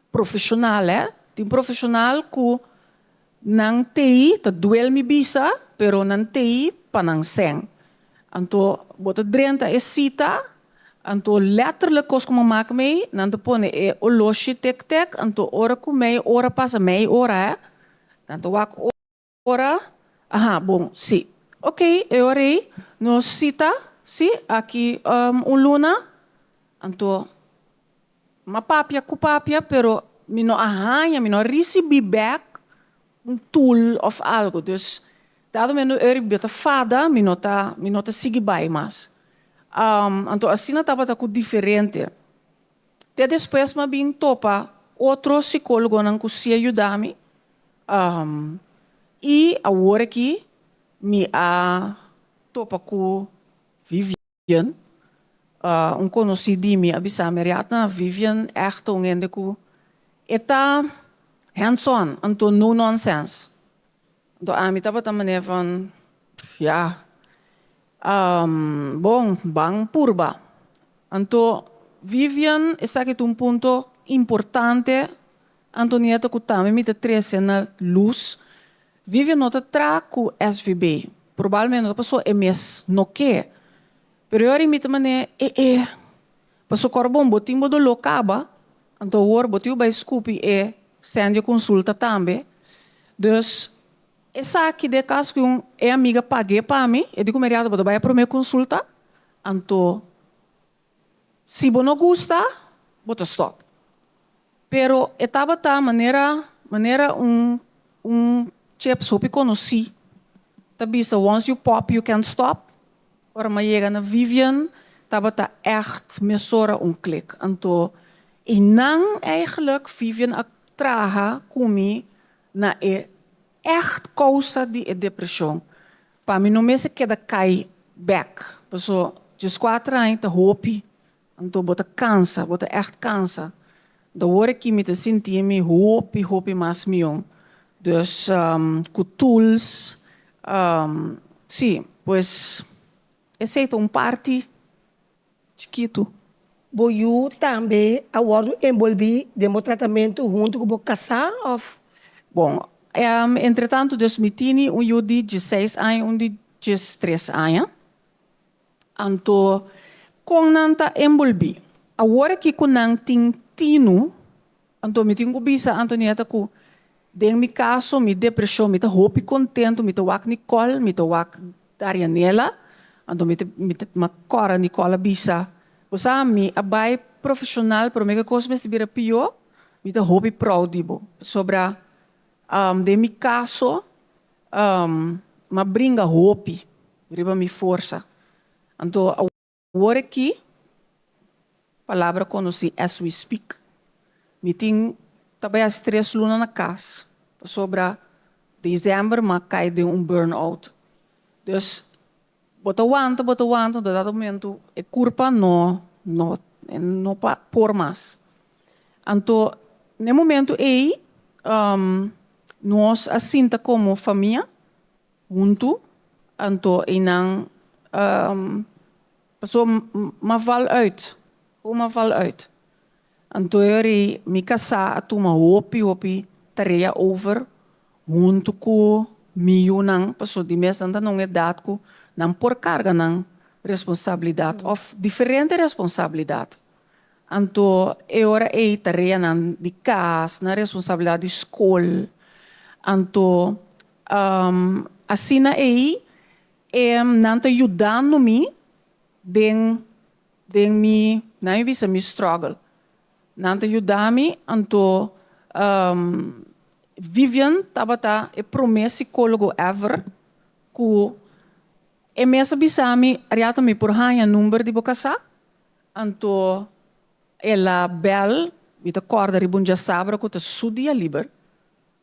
profeshonal hè, tin profeshonal ku nan tei, ta duel mi bisa, pero nan tei pa nan sèn. Anto bo ta drenta e sita, anto letterlijk kos ku mi a mak mei, nan ta pone e oloshi tek tek, anto ora ku mei ora pasa, mei ora hè, nan ta wak ora, aha bon, si. Oké, e ora ei nos sita, si, aki un luna, anto m'a papia ku papia, pero mi no a haña, mi no a risibí bèk un tool òf algu. Dus dado momento e ora mi ta fada, mi no ta, mi no ta sigui bai mas. Anto asina tabata ku diferente. Te despues m'a bin topa otro sikólogonan ku si a yuda mi. I awor aki mi a topa ku Vivian, un konosí di mi a bisa mi, Ariadna, Vivian ègt ta un hende ku e ta hands on, anto no nonsense. Anto ami tabata manera van, ya, bon, ban purba. Anto Vivian, esaki ta un punto importante, Antonieta, ku tambe mi ta trese na lus. Vivian no ta traha ku SVB, probalmente no ta pasobra e mes no ke. Pero e ora mi ta manera, e e, pasobra kor bon bo tin bo doló kaba, anto awor bo tin ku bai skupi e sèn di konsulta tambe. Dus esaki den kas ku un e amiga pag'é pa mi, e di ku Meriada bo ta bai e promé konsulta, anto Si bo no gusta, bo ta stop. Pero e tabata manera manera un un chips hopi konosí ta bisa once you pop you can't stop. Ora mi a yega na Vivian tabata ègt mesora un klik. Anto i nan eigenlijk Vivian a traha ku mi na e ègt kousa di e depreshon. Pa mi no mester keda kai bek, paso 14 aña ta hopi, anto bo ta kansa, bo ta ègt kansa. Anto awor aki mi ta sinti mi hopi, hopi mas mion. Dus ku tools, si, pues esei ta un parti chikitu. Bo yu tambe a wòrdu enbolbí den bo tratamentu huntu ku bo kasá òf? Bon, entretantu dus mi tini un yu di dieseis aña i un di diestres aña. Anto kon nan ta enbolbí? Awor aki ku nan tin tinu, anto mi tin ku bisa Antonieta ku den mi kaso mi depreshon mi ta hopi kontentu, mi ta wak Nicole, mi ta wak Darianela, anto mi ta mi ta mi a kòrda Nicole a bisa, bo sa mi a bai profeshonal promé ku e kos mester bira pió, mi ta hopi proud di bo, pasobra den mi kaso mi a bringa hopi riba mi forsa, anto awor aki palabra konosí as we speak mi tin ta bai hasi tres luna na kas pasobra december mi a kai den un burn out dus bo ta wanta bo ta wanta un dado momento e kurpa no no no por mas anto na e momento ei nos a sinta komo famia huntu anto einan paso m'a val uit gewoon m'a val uit anto e ora ei mi kasá a tuma hopi hopi tarea over huntu ku mi yunan paso di mes nan ta na un edat ku nan por karga nan responsabilidat òf diferente responsabilidat anto e ora ei tareanan di kas nan responsabilidat di skol anto Asina ei nan ta yudando mi den den mi, nan mi bisa mi struggle. Nan ta yuda mi, anto Vivian tabata e prome psicologo ever ku e mes a bisa mi, Ariata mi por haña number di bo kasá? Anto el a bel, mi ta kòrda riba un djasabra ku ta su dia liber.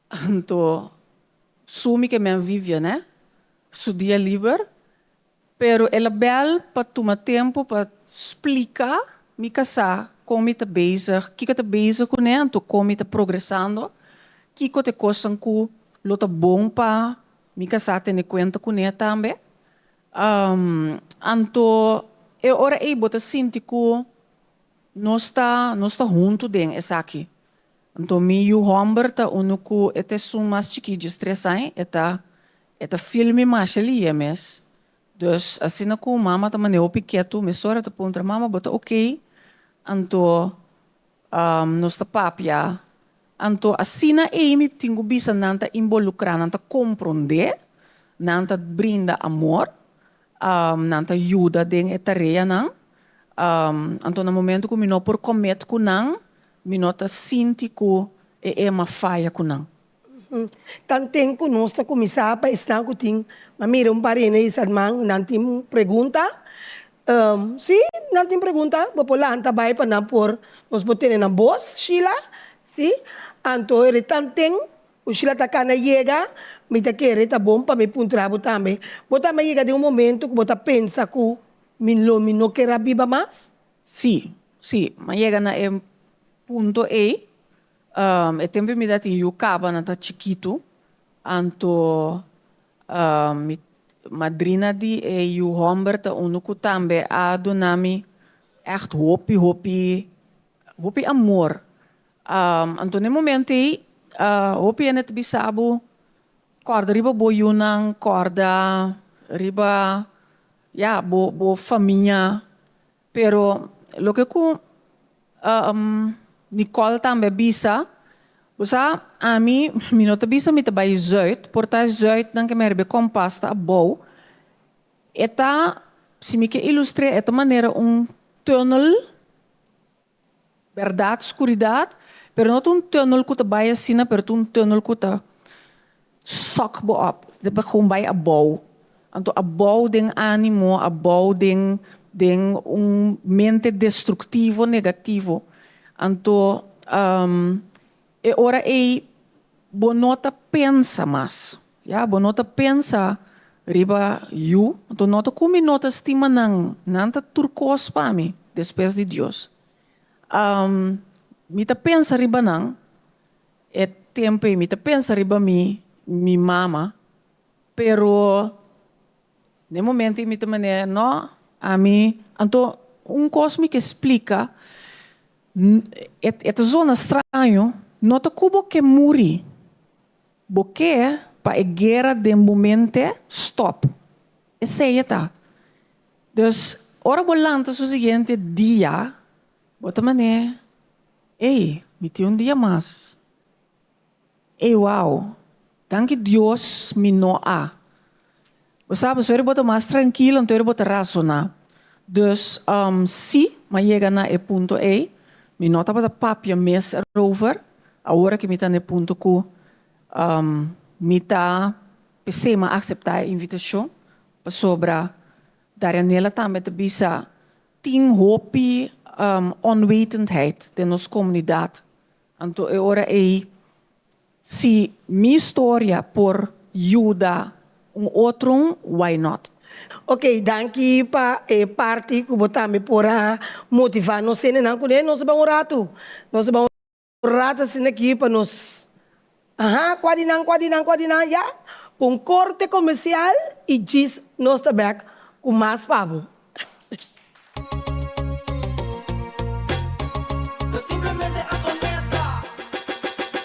Anto su mi ke men Vivian eh, su dia liber, pero el a bel pa tuma tempo pa splika mi kasá kon mi ta bezig, kiko ta bezig kuné, anto kon mi ta progresando, kiko ta e kosnan ku lo ta bon pa. Mi kasá tene kuenta kuné tambe. Anto e ora ei bo ta sinti ku nos ta nos ta huntu den esaki. Anto mi yu hòmber ta unu ku e ta esun mas chikí djes tres aña, e ta e ta fil mi masha lihe mes. Dus asina ku mama ta manera hopi ketu mesora ta puntra mama bo ta okey? Anto nos ta papia. Anto asina ei mi tin ku bisa nan ta involukrá, nan ta komprondé, nan ta brinda amor, nan ta yuda den e tareanan. Anto na momento ku mi no por commit ku nan, mi no ta sinti ku e ema faya ku nan. Tanten ku nos ta kuminsá pa esnan ku tin, m'a mira un par hende i man, nan tin pregunta. Sí, nan tin pregunta, bo por lanta bai pa nan por, nos por tene nan bos, Sheila, sí. Anto e tanten ku Sheila ta kana yega, mi ta kere ta bon pa mi puntra bo tambe. Bo tambe a yega den un momento ku bo ta pensa ku mi lo mi no ker a biba mas? Sí, sí, m'a yega na e punto ei. E tempu mi ta tin yu kaba nan ta chikitu, anto mi madrina di e yu hòmber ta unu ku tambe a duna mi ègt hopi hopi hopi amor. Anto na e momento ei hopi hende ta bisa bo kòrda riba bo yunan, kòrda riba ya bo bo famia. Pero loke ku Nicole tambe a bisa, bo sa, ami mi no ta bisa mi ta bai zuid, por ta e zuidnan ke mi a riba e kompas ta abou, e ta, si mi ke ilustr'é, e ta manera un tunnel, bèrdat, skuridat, pero no ta un tunnel ku ta bai asina, pero ta un tunnel ku ta sòk bo òp, ta gewoon bai abou. Anto abou den ánimo, abou den den un mente destruktivo, negativo. Anto e ora ei bo no ta pensa mas, ya, bo no ta pensa riba yu, anto no ta ku mi no ta stima nan, nan ta tur kos pa mi despues di Dios. Mi ta pensa riba nan e tempu ei, mi ta pensa riba mi mi mama, pero Na e momento ei mi ta manera, no, ami, anto un kos mi ke splika, e e ta zona straño, no ta ku bo ke muri, bo ke pa e guera den bo mente stòp. Esei e ta. Dus, ora bo lanta su siguiente dia, bo ta manera, ey, mi tin un dia mas. Ey wow, danki Dios mi no a. Bo sa pasobra bo ta mas trankil anto bo ta rasoná. Dus si m'a yega na e punto ey, mi no tabata papia mes erover, awor aki mi ta na e punto ku mi ta p'esei m'a akseptá e invitashon, pasobra Darianela tambe ta bisa tin hopi onwetendheid den nos komunidat. Anto e ora ei, si mi storia por yuda un otro, why not? Ok, danki pa e parti ku bo tambe por a motivá nos hendenan kuné. Nos ta ban un ratu, nos ta ban un ratu asina aki pa nos, aha, kua di nan, kua di nan, kua di nan, ya, ku un korte komersial i djis nos ta bèk ku mas pa bo. Ta simplemente Antonetta.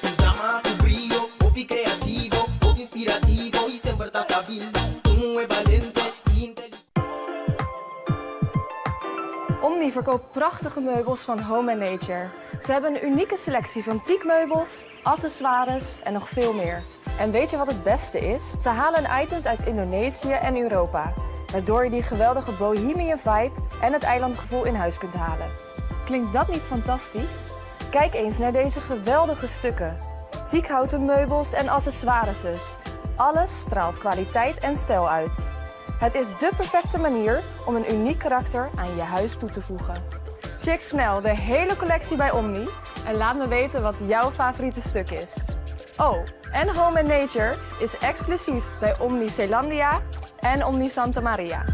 Un dama ku brio, hopi kreativo, hopi inspirativo i semper ta stabil. Un muhé balente i inteligente. Omni verkoopt prachtige meubels van Home and Nature. Ze hebben een unieke selectie van teakmeubels, accessoires en nog veel meer. En weet je wat het beste is? Ze halen items uit Indonesië en Europa, waardoor je die geweldige bohemian vibe en het eilandgevoel in huis kunt halen. Klinkt dat niet fantastisch? Kijk eens naar deze geweldige stukken. Teakhouten meubels en accessoires dus. Alles straalt kwaliteit en stijl uit. Het is dé perfecte manier om een uniek karakter aan je huis toe te voegen. Check snel de hele collectie bij Omni en laat me weten wat jouw favoriete stuk is. Oh, en Home and Nature is exclusief bij Omni Zeelandia en Omni Santa Maria.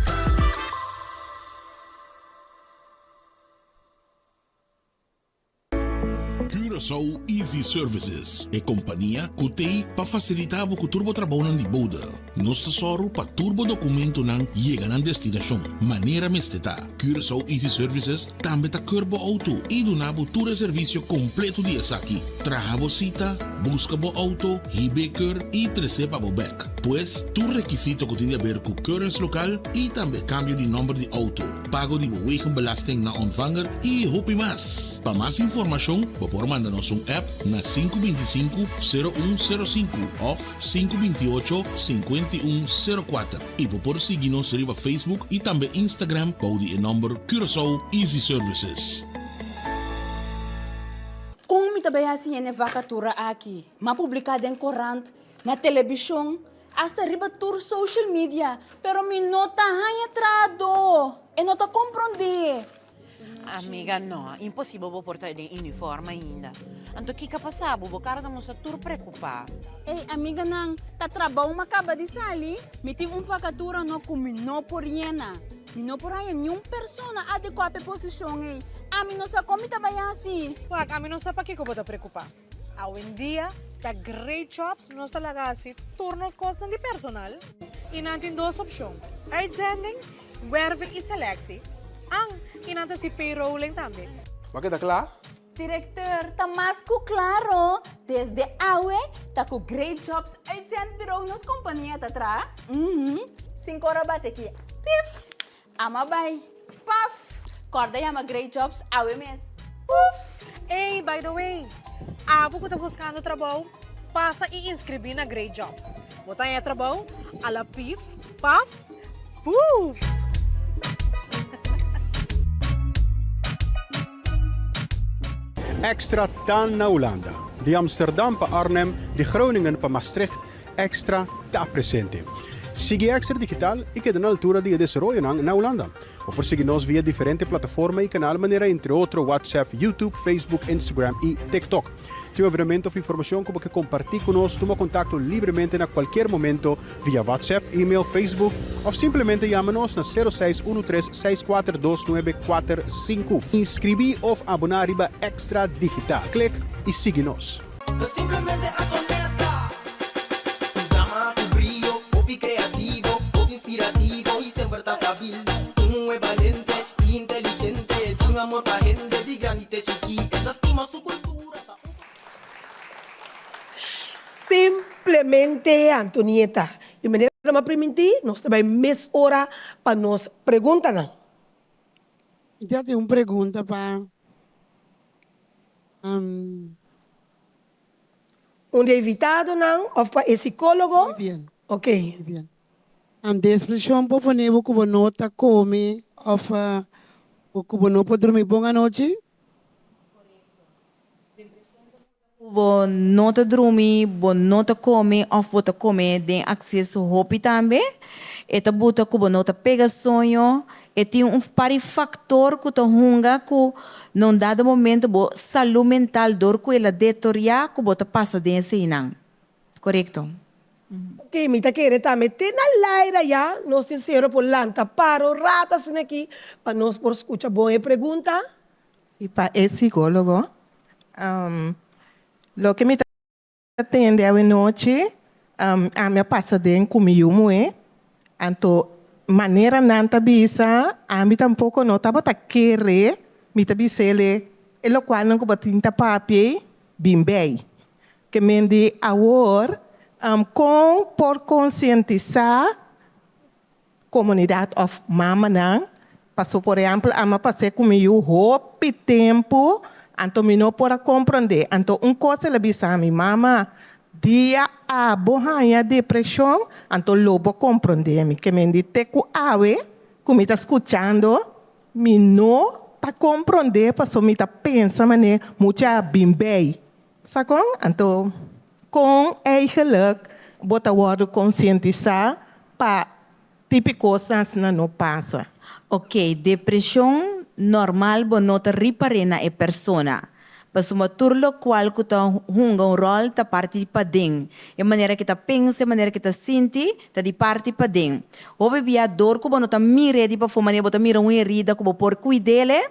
Curaçao Easy Services, e kompania ku t'ei pa fasilitá bo ku tur bo trabounan di bode. Nos ta sòru pa tur bo dokumentonan yega nan destinashon manera mester ta. Curaçao Easy Services tambe ta keur bo outo i duna bo tur e servisio kompleto di esaki, traha bo sita, buska bo outo, hib'é keur i tres'é pa bo bèk. Pues, tur rekisito ku tin di aber ku keuringslokaal i tambe kambio di nòmber di outo. pago di bo wegenbelasting na ontvanger y hopi mas. Pa mas informacion bo por manda nos un app na 525 0105 of 528 5104 y bo por sigui nos riba Facebook y tambe Instagram bou di e nomber Curaçao Easy Services. Kon mi ta bai hasi hende vakatura aki? M'a publiká den korant, na telebishon, Hasta riba tur social media, pero mi no ta haña trahadó. E no ta komprondé. Amiga, no. Imposibel bo por ta den uniform ainda. Anto kiko a pasa bo? Bo kara ta mustra tur preokupá. Ey, amiganan, ta trabou mi a kaba di sali. Mi tin un vakatura no ku mi no por yena. Mi no por haña niun persona adekuá pa e posishon ey. Ami no sa kon mi ta bai hasi. Wak, ami no sa pakiko bo ta preokupá. Awendia ta Great Jobs nos ta laga hasi tur nos kosnan di personal i nan tin dos opshon, uitzending, werving i selectie. An, i nan ta hasi payrolling tambe. Bo a keda kla? Directeur, ta mas ku klaro, desde awe ta ku Great Jobs Uitzendbureau nos kompania ta traha. Uhum, sin kora bate ki, pif! Ama bai. Paf! Kòrda yama Great Jobs awe mes. Puf! Ey, by the way, abo ku ta buskando trabou, pasa i inskribí na Great Jobs. Bo ta haña trabou a la pif, paf, puf! Extra ta na Hulanda. Di Amsterdam pa Arnhem, di Groningen pa Maastricht, Extra ta presente. Sigui Extra Digital i keda na altura di e desaroyonan na Hulanda. Bo por sigui nos via diferente plataforma i kanal manera entre otro WhatsApp, YouTube, Facebook, Instagram i TikTok. Tin un evenemento of informashon ku bo ke kompartí ku nos, tuma kontakto libremente na kualkier momento via WhatsApp, email, Facebook of simplemente yama nos na 0613 642945. Inskribí of aboná riba Extra Digital. Klik i sigui nos. Ta simplemente Antonetta. Un dama ku brio, hopi kreativo, hopi inspirativo i semper ta stabil. Un muhé balente i inteligente, tin amor pa hende di grandi te chikí. E ta stima su kultura, ta un. Simplemente Antonieta. I manera mi a primintí, nos ta bai mes ora pa nos preguntanan. Mi ta tin un pregunta pa. Un di e invitadonan of pa e psicologo? Vivian. Ok. Vivian. Despreshon por pone bo ku bo no ta kome of ku bo no por drumi bon anochi? Ku bo no ta drumi, bo no ta kome òf bo ta kome den akseso hopi tambe. E ta buta ku bo no ta pega soño. E tin un par di faktor ku ta hunga ku na un dado momento bo salú mental dor ku el a detoriá ku bo ta pasa den eseinan. Korekto. Ok, mi ta kere tambe te na laira ya nos tin sero por lanta paro rato asina aki pa nos por skucha bon e pregunta. Si pa e psicologo. Loke mi ta tende awenochi, ami a pasa den ku mi yu muhé, anto manera nan ta bisa, ami tampoko no tabata kere, mi ta bis'el e lokualnan ku bo tin ta papia ei, bin bei. Ke men di awor, kon por konsientisá Komunidat òf mamanan, paso por ehèmpel ami a pas'é ku mi yu hopi tempu, anto mi no por a komprondé. Anto un kos el a bisa mi, Mama, dia abo haña depreshon, anto lo bo komprondé mi. Ke men di te ku awe ku mi ta skuchando, mi no ta komprondé paso mi ta pensa manera mucha bin bei. Sa kon? Anto kon eigenlijk bo ta wòrdu konsientisá pa tipi kosnan asina no pasa? Ok, depreshon normal bo no ta ripar'é na e persona. Pasobra tur lokual ku ta hunga un ròl ta parti di paden. E manera ke ta pensa, e manera ke ta sinti, ta di parti paden. Hopi bia dor ku bo no ta mir'é di pafó manera bo ta mira un herida ku bo por kuid'é.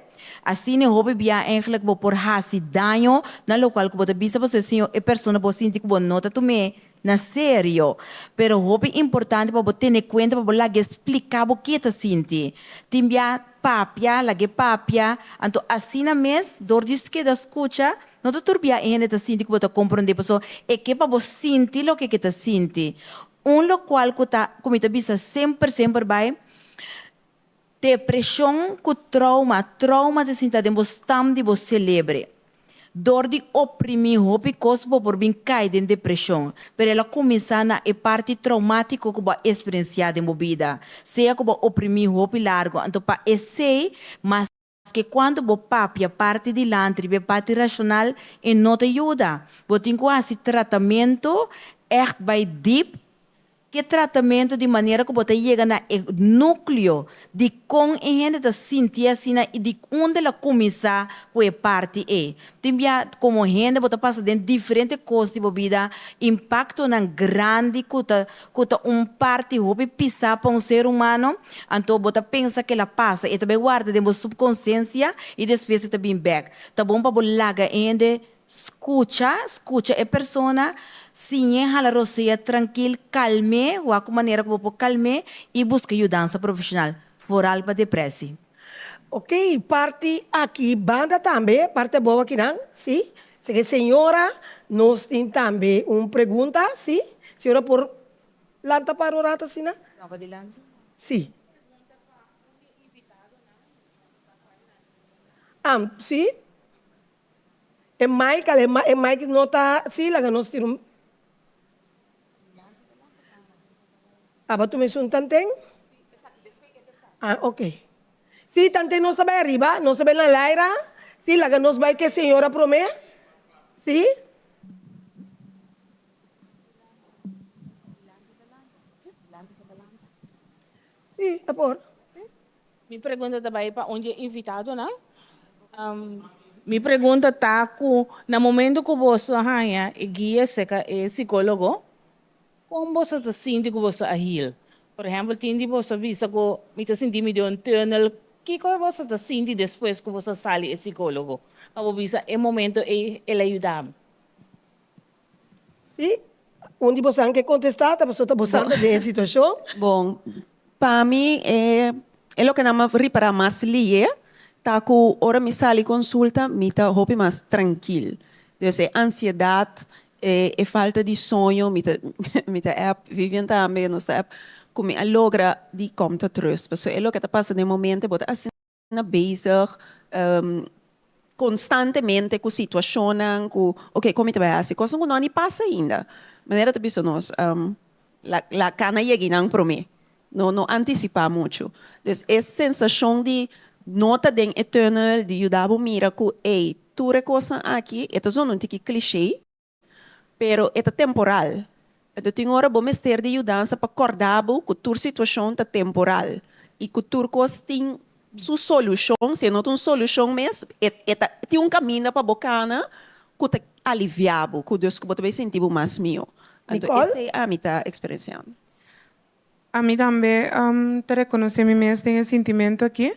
Asina e hopi bia eigenlijk bo por hasi daño na lokual ku bo ta bisa pasobra si e persona por sinti ku bo no ta tum'é na serio. Pero hopi importante pa bo tene kuenta pa bo lag'é splika bo ke ta sinti. Tin bia papia, lag'é papia, anto asina mes dor di keda skucha no ta tur bia e hende ta sinti ku bo ta komprondé pasobra e ke pa bo sinti loke ke ta sinti. Un lokual ku ta ku mi ta bisa semper semper bai Depresion cu trauma, Trauma ta sinta den bo stam di bo celebre. Dor di oprimi hopi cos bo por bin cay den depresion, pero el a cuminsa na e parti traumatico cu bo a experiencia den bo bida, sea cu bo a oprimi hopi largo, anto pa esey maske cuanto bo papia parti dilanti riba e parti racional e no ta yuda. Bo tin cu haci tratamento echt bay diep Ke tratamentu di manera ku bo ta yega na e núkleo di kon e hende ta sinti asina i di unda el a kuminsá ku e parti ei. Tin bia komo hende bo ta pasa den diferente kos di bo bida, impaktonan grandi ku ta ku ta un parti hopi pisá pa un ser humano, anto bo ta pensa ku el a pasa, e ta bai warda den bo supkonsiensia i despues e ta bin bèk. Ta bon pa bo laga e hende Skucha, skucha e persona, siñ'e hala rosea trankil, kalm'é, wak ku manera ku bo por kalm'é i buska yudansa profeshonal, foral pa depresi. Ok, parti aki banda tambe, parti abou akinan, si. Seke señora, nos tin tambe un pregunta, si. Señora por lanta para un rato asina? No, pa dilanti. Si. Am, si. E Michael, e Mike no ta si laga nos tira un Aba tu mesun tanten? Ah, ok. Si, tanten nos ta bai ariba, nos ta bai na laira. Si, laga nos bai ke señora prome. Si. Si, e por. Mi pregunta ta bai pa un di e invitadonan. Mi pregunta ta ku na momento ku boso a haña e guia serka e sikólogo, kon boso ta sinti ku boso a heal? Por ehèmpel, tin di boso a bisa ku mi ta sinti mi den un tùnel. Kiko boso ta sinti despues ku boso a sali e sikólogo? Pa bo bisa e momento ei el a yuda mi. Sí, un di bosan ke kontestá ta pasobra ta bosan ta den e situashon. Bon, pa mi e e loke nan a ripará mas lié ta ku ora mi sali konsulta mi ta hopi mas trankil. Dus e ansiedat, e e falta di soño, mi ta mi ta app Vivian tambe, nos ta app ku mi a logra di kom tot rust. Pasobra e loke ta pasa den momento bo ta asina. Na bezig konstantemente ku situashonnan ku oke kon mi ta bai hasi kosnan ku no a ni pasa ainda. Manera ta bisa nos la kana yega einan promé no no antisipá muchu. Dus e sensashon di no ta den e tùnel di yuda bo mira ku ey tur e kosnan aki e ta zona un tiki klishé. Pero e ta temporal. Anto tin ora bo mester di yudansa pa kòrda bo ku tur situashon ta temporal i ku tur kos tin su solushon. Si e no ta un solushon mes, e e ta tin un kaminda pa bo kana ku ta aliviá bo, ku dus ku bo ta bai sinti bo mas mihó. Anto Nicole? esei ami ta eksperensiando. Ami tambe ta rekonosé mi mes den e sintimentu aki.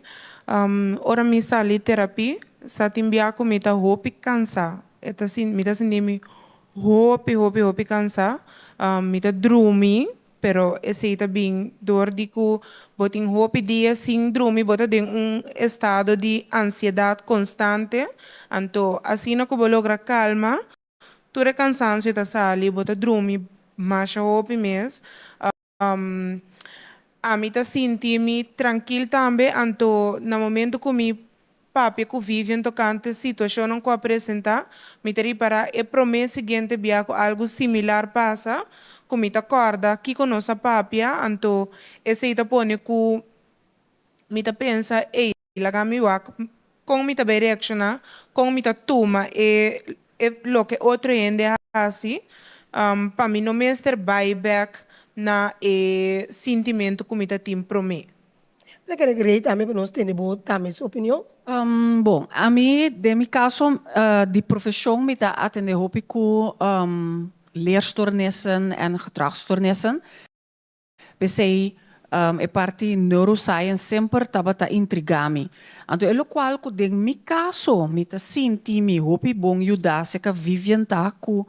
Ora mi sali terapia, sa tin bia ku mi ta hopi kansá. E ta mi ta sinti mi hopi, hopi, hopi kansá. Mi ta drumi, pero esei ta bin dor di ku bo tin hopi dia sin drumi, bo ta den un estado di ansiedat konstante. Anto asina ku bo logra kalma, Tur e cansancio ta sali, bo ta drumi masha hopi mes. Ami ta sinti mi trankil tambe, anto na momento cu mi papia cu Vivian tocante situacionnan cu a presenta, mi ta ripara e prome siguiente bia cu algo similar pasa, cu mi ta corda kico nos a papia, anto esey ta pone cu mi ta pensa, ey, Laga mi wak kon mi ta bay reakshoná, kon mi ta tuma e e loke otro hende a hasi, pa mi no mester bay bek na e sintimentu ku mi ta tin promé. Mi ta kere grei tambe pa nos tende bo tambe su opinion. Bon, ami den mi kaso di profeshon mi ta atende hopi ku leerstoornissen en gedragsstoornissen. P'esei E parti neuroscience semper tabata intriga mi. Anto e locual cu den mi caso mi ta sinti mi hopi bon yuda cerca Vivian ta cu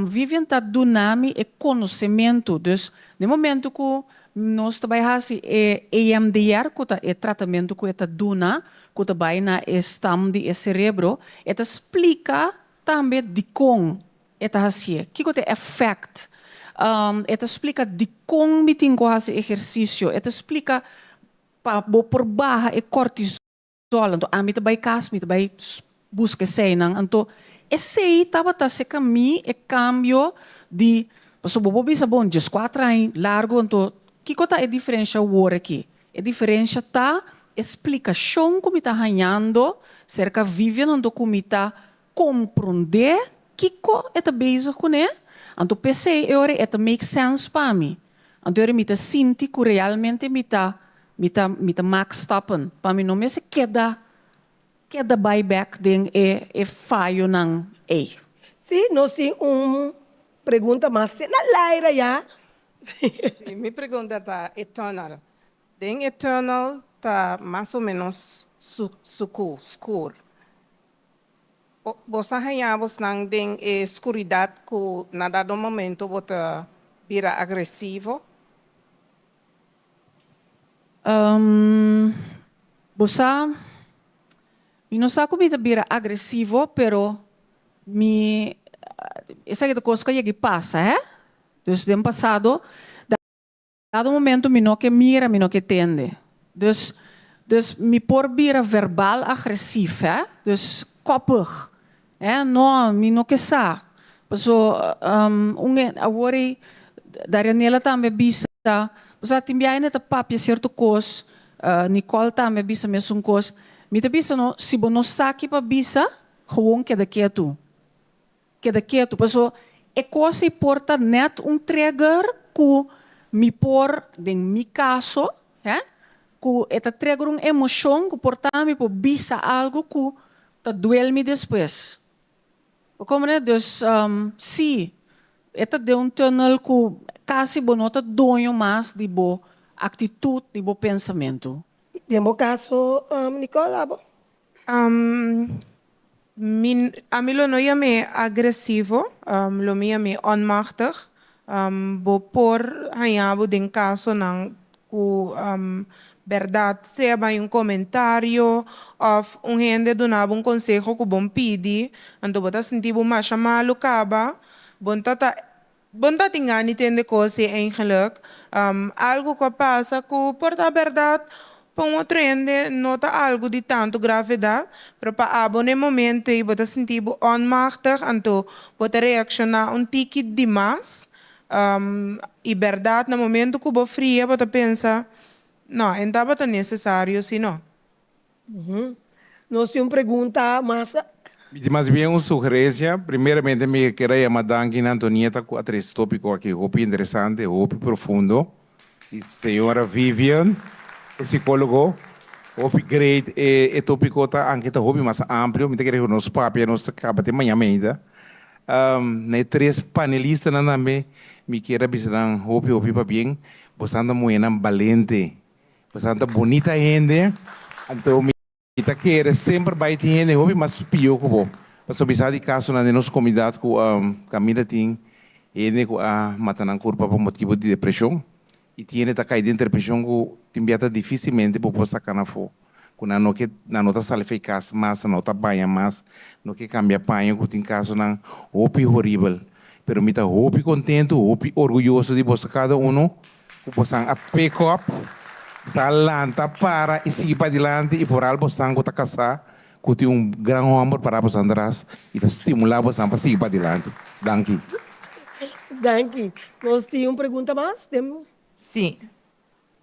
Vivian ta duna mi e conocemento. Dus den momento cu nos ta bay haci e EMDR cu ta e tratamento cu e ta duna cu ta bay na e stam di e cerebro, e ta splica tambe dicon E ta hasié. Kiko ta e effect? E ta splika dikon mi tin ku hasi ehersisio. E ta splika pa bo por baha e kortisol. Anto ami ta bai kas, mi ta bai buska eseinan. Anto esei tabata seka mi e kambio di, pasobra bo por bisa bon dieskuater aña largu, anto kiko ta e diferensha awor aki? E diferensha ta e splikashon ku mi ta hañando serka Vivian anto ku mi ta Komprondé kiko e ta bezig kuné, anto p'esei e ora e ta make sense pa mi. Anto e ora mi ta sinti ku realmente mi ta mi ta mi ta mak stappen pa mi no mester keda keda bai bèk den e e fayonan ei. Sí, nos tin un pregunta mas te na laira ya. Sí, mi pregunta ta e tunnel. Den e tunnel ta mas o menos su suku, skur. Bo sa haña bosnan den e skuridat ku na dado momento bo ta bira agresivo? Bo sa, mi no sa ku mi ta bira agresivo, pero mi, esaki ta kos ku a yega i pasa, hè. Dus den pasado. Dado momento mi no ke mira, mi no ke tende. Dus, dus mi por bira verbal agresief, hè. Dus koppig, hè. No, mi no ke sa. Paso, un e, awor ei, Darianela tambe a bisa, bo sa tin biaha e ta papia sierto kos, Nicole tambe a bisa mesun kos. Mi ta bisa no, si bo no sa ki pa bisa, gewoon keda ketu. Keda ketu, paso e kos ei por ta nèt un trigger ku mi por, den mi kaso, hè, ku e ta trigger un emoshon ku por ta mi por bisa algu ku ta duel mi despues. Bo komprende? Dus, sí, e ta den un tunnel ku kasi bo no ta doño mas di bo aktitut, di bo pensamentu. Den bo kaso, Nicole, abo? Mi, ami lo no yam'é agresivo, lo mi yam'é onmachtig. Bo por haña bo den kasonan ku bèrdat sea bai un komentario òf un hende duna bo un konseho ku bon pidi, anto bo ta sinti bo masha malu kaba, bo ta ta Bo no ta tin gana di tende kos ei eigenlik. Algu ku a pasa ku por ta bèrdat pa un otro hende no ta algu di tantu gravedat, pero pa abo na e momento ei bo ta sinti bo onmachtig, anto bo ta reakshoná un tiki dimas. I bèrdat na momento ku bo fria bo ta pensa, No, e no tabata nesesario si no. Nos tin un pregunta mas. Mi tin mas bien un sugerencia. Primeramente mi kier a yama danki na Antonieta cu a trece topico aki hopi interesante, hopi profundo. Y señora Vivian, e psicologo, hopi great e e topico ta anke ta hopi mas amplio. Mi ta kere cu nos papia nos ta caba te maña meinta. Na e tres panelistanan tambe mi kier a bisa nan hopi hopi pabien. Bosan ta muhernan balente. Pasobra ta bunita hende, anto mi ta kere semper bai tin hende hopi mas pio ku bo. Pasobra mi sa di kasonan den nos komunidat ku kaminda tin hende ku a mata nan kurpa pa motibu di depreshon i tin hende ta kai den depreshon ku tin bia ta difisilmente bo por saka nan afó, ku nan no ke nan no ta sali for e kas mas, nan no ta baña mas, no ke kambia paña ku tin kasonan hopi horibel. Pero mi ta hopi kontentu, hopi orguyoso di boso kada uno. Ku bosan a pick up, bosan a lanta para i sigui padilanti i foral bosan ku ta kasá ku tin un gran hòmber pará bosan tras i ta stimulá bosan pa sigui padilanti. Danki. Danki. Nos tin un pregunta mas? Den. Sí.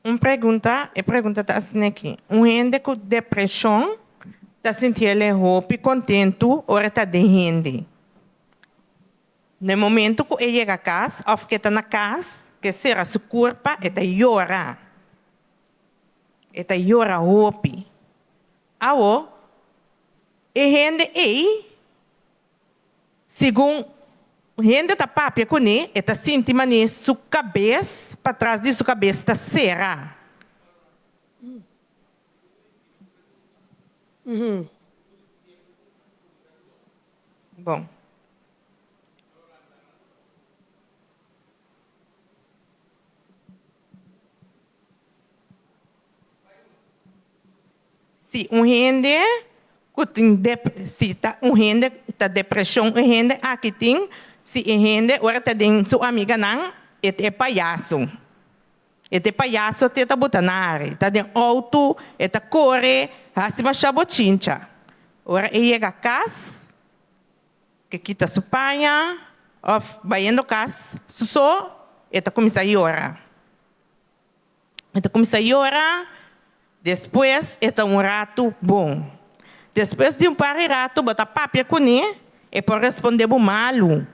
Un pregunta, e pregunta ta asina aki, Un hende ku depreshon ta sinti el e hopi kontentu ora e ta den hende. Na e momento ku e yega kas òf ku e ta na kas, ku e sera su kurpa, e ta yora. E ta yora hopi. Awo, e hende ei, segun hende ta papia kuné e ta sinti manera su kabes patras di su kabes ta sera. Bon. Si un hende ku tin dep si ta un hende ta depreshon un hende aki tin si e hende ora ta den su amiganan e ta e payaso e ta e payaso te ta buta na ari ta den outo e ta kore hasi masha bochincha ora e yega kas ke kita su paña òf bayendo kas su so e ta kuminsá yora. E ta kuminsá yora, despues e ta un ratu bon. Despues di un par di ratu bo ta papia kuné, e por respondé bo malu.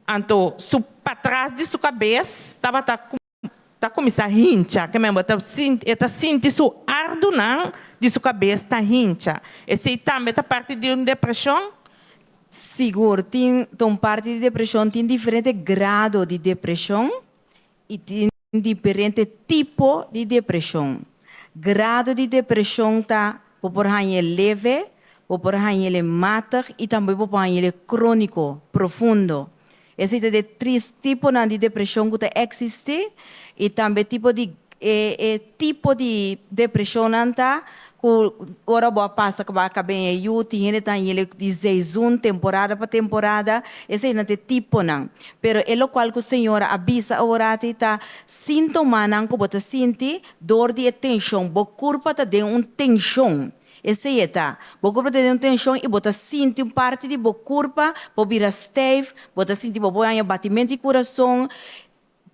Anto su patras di su kabes tabata ta kuminsá hincha, ke men bo ta sinti e ta sinti su ardunan di su kabes ta hincha. Esei tambe ta parti di un depreshon? Sigur, tin ta un parti di depreshon, tin diferente grado di depreshon. I tin diferente tipo di depreshon. Grado di depreshon ta, bo por hañ'e leve, bo por hañ'e matig i tambe bo por hañ'e króniko, profundo. Esei ta de tris tiponan di depreshon ku ta eksistí i tambe tipo di e e tipo di depreshonnan ta ku ora bo a pasa ku bo a kaba e yu, tin hende ta hañ'e di seizoen, temporada pa temporada, eseinan ta e tiponan. Pero e lokual ku Señor a bisa aworati ta síntomanan ku bo ta sinti dor di e tenshon. Bo kurpa ta den un tenshon. Esei e ta. Bo kurpa ta den un tenshon i bo ta sinti un parti di bo kurpa bo bira stijf, bo ta sinti bo por haña batimentu di kurason.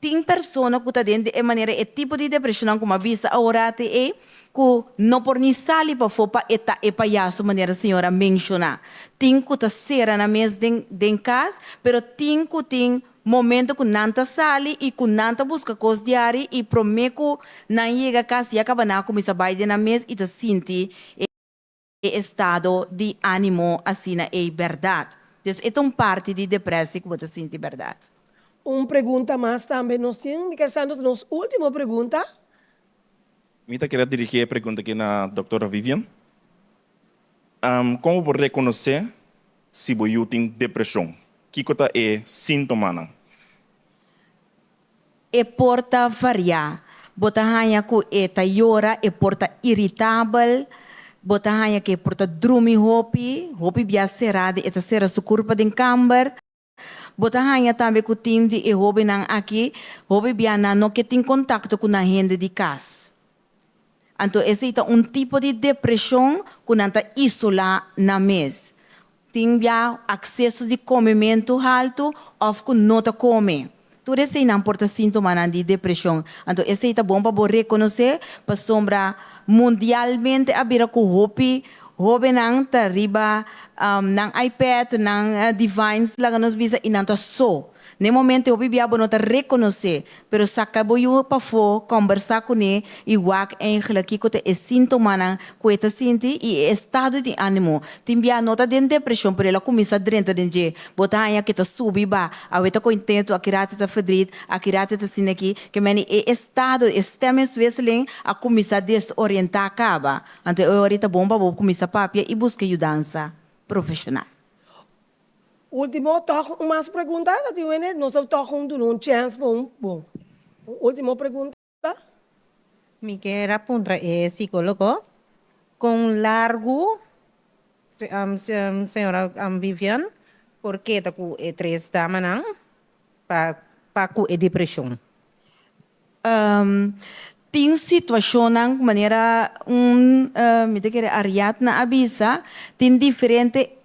Tin persona ku ta den di e manera e tipo di depreshonnan ku mi a bisa aworati ei, ku no por ni sali pafó pa e ta e payaso manera señor a menshoná. Tin ku ta sera nan mes den den kas, pero tin ku tin momento ku nan ta sali i ku nan ta buska kos diari i promé ku nan yega kas ya kaba nan a kuminsá bai den nan mes i ta sinti e estado di ánimo asina ei bèrdat. Dus e ta un parti di depresi ku bo ta sinti bèrdat. Un pregunta mas tambe nos tin, Mikel Santos, nos último pregunta. Mi ta kere dirigí e pregunta aki na Dòktora Vivian. Kon bo por rekonosé si bo yu tin depreshon? Kiko ta e síntomanan? E por ta variá. Bo ta haña ku e ta yora, e por ta iritabel, bo ta haña ku e por ta drumi hopi, hopi bia será di e ta sera su kurpa den kamber. Bo ta haña tambe ku tin di e hóbennan aki, hopi bia nan no ke tin kontakto ku nan hende di kas. Anto esei ta un tipo di depreshon ku nan ta isolá nan mes. Tin bia akseso di komementu haltu òf ku no ta kome. Tur eseinan por ta síntomanan di depreshon. Anto esei ta bon pa bo rekonosé pasobra mundialmente a bira ku hopi hóbennan ta riba nan iPad, nan device laga nos bisa i nan ta so. Na e momento hopi bia bo no ta rekonosé, pero saka bo yu pafó, kòmbersá kuné i wak eigenlijk kiko ta e síntomanan ku e ta sinti i e estado di ánimo. Tin bia no ta den depreshon pero el a kuminsá drenta den dje. Bo ta haña ke ta subi ba, awe ta kontentu, aki rato ta verdriet, aki rato ta asina aki. Ke meni e estado, e stemmingswisseling a kuminsá desorientá kaba. Anto e ora ta bon pa bo kuminsá papia i buska yudansa profeshonal. Ultimo tòg un mas pregunta ta tin wende nos ta tòg un duna un chèns pa un bon un ultimo pregunta. Mi kier a puntra e psicologo con largu señora Vivian por keda cu e tres damanan pa pa cu e depresion. Tin situacionnan manera un mi ta kere Ariadna a bisa tin diferente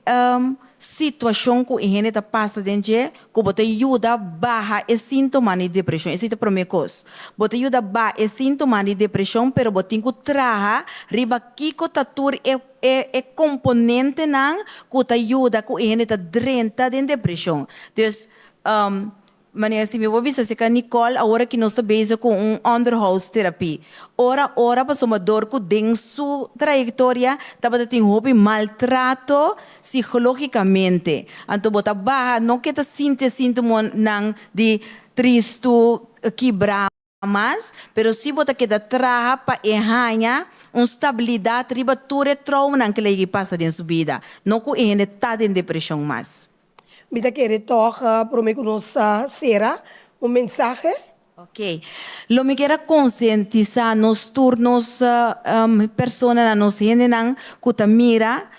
Situacion cu e hende ta pasa den dje cu bo ta yuda baha e sintomanan di depresion. Esey ta prome cos. Bo ta yuda baha e sintomanan di depresion pero bo tin cu traha riba kico ta tur e e e componentenan cu ta yuda cu e hende ta drenta den depresion. Dus. Manera si mi por bisa acerca Nicole, awor aki nos ta bezig cu un onderhoudstherapie. Ora ora pasobra dor cu den su trayectoria tabata tin hopi maltrato psicologicamente. Anto bo ta baha, no ke ta sinti e sintomonan di tristu, kibra mas, pero si bo ta keda traha pa e haña un stabilidad riba tur e traumanan ke legi pasa den su bida, no cu e hende ta den depresion mas. Mi ta kere tòg promé ku nos sera un mensahe. Ok. Lo mi kier a konsientisá nos tur nos personanan, nos hendenan ku ta mira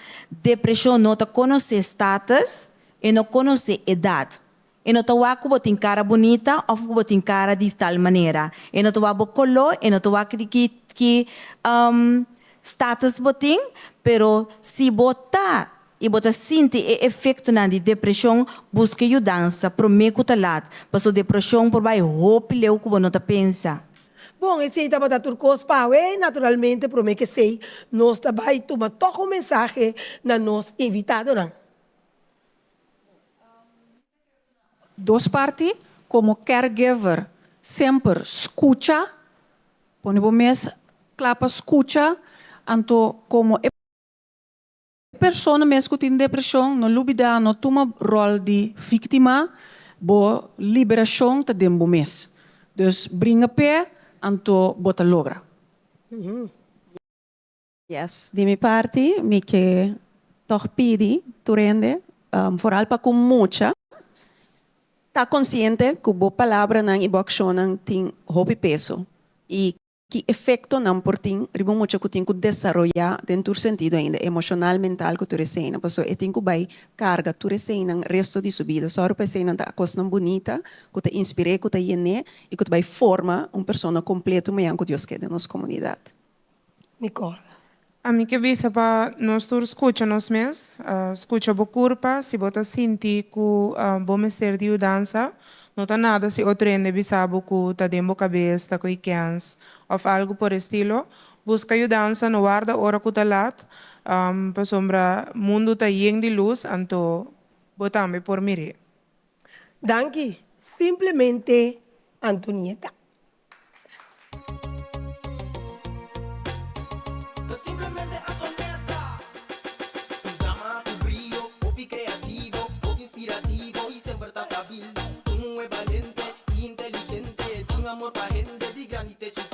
depreshon no ta konosé status, e no konosé edat. E no ta wak ku bo tin kara bunita òf ku bo tin kara di tal manera. E no ta wak bo koló, e no ta wak di ki ki status bo tin, pero si bo ta i bo ta sinti e efektonan di depreshon, buska yudansa promé ku ta lat, pasobra depreshon por bai hopi leu ku bo no ta pensa. Bon, esei tabata tur kos pa awe. Naturalmente, promé ku esei, nos ta bai tuma tòg un mensahe na nos invitadonan. Dos parti, komo caregiver semper skucha, pone bo mes kla pa skucha, anto komo e persona mes ku tin depreshon no lubida no tuma ròl di víktima, bo liberashon ta den bo mes. Dus bringa p'e anto bo ta logra. Yes, di mi parti mi ke tòg pidi tur hende, foral pa ku mucha, ta konsiente ku bo palabranan i bo akshonnan tin hopi peso i ki efekto nan por tin riba un mucha ku tin ku desaroyá den tur sentido ainda, emoshonal, mental ku tur eseinan, pasobra e tin ku bai karga tur eseinan resto di su bida. Sòru pa eseinan ta kosnan bunita ku ta inspir'é, ku ta yen'é i ku ta bai forma un persona kompleto mañan ku Dios ke den nos komunidat. Nicole. Ami ke bisa pa nos tur skucha nos mes, skucha bo kurpa, si bo ta sinti ku bo mester di yudansa, no ta nada si otro hende bisa bo ku ta den bo kabes, ta ko'i kens òf algu por estilo, buska yudansa, no warda ora ku ta lat, pasobra mundu ta yen di lus, anto bo tambe por mir'é. Danki, simplemente Antonieta. Ta simplemente Antonieta. Un dama ku brio, hopi kreativo, hopi inspirativo i semper ta stabil. Un muhé balente i inteligente, tin amor pa hende di grandi te chikí.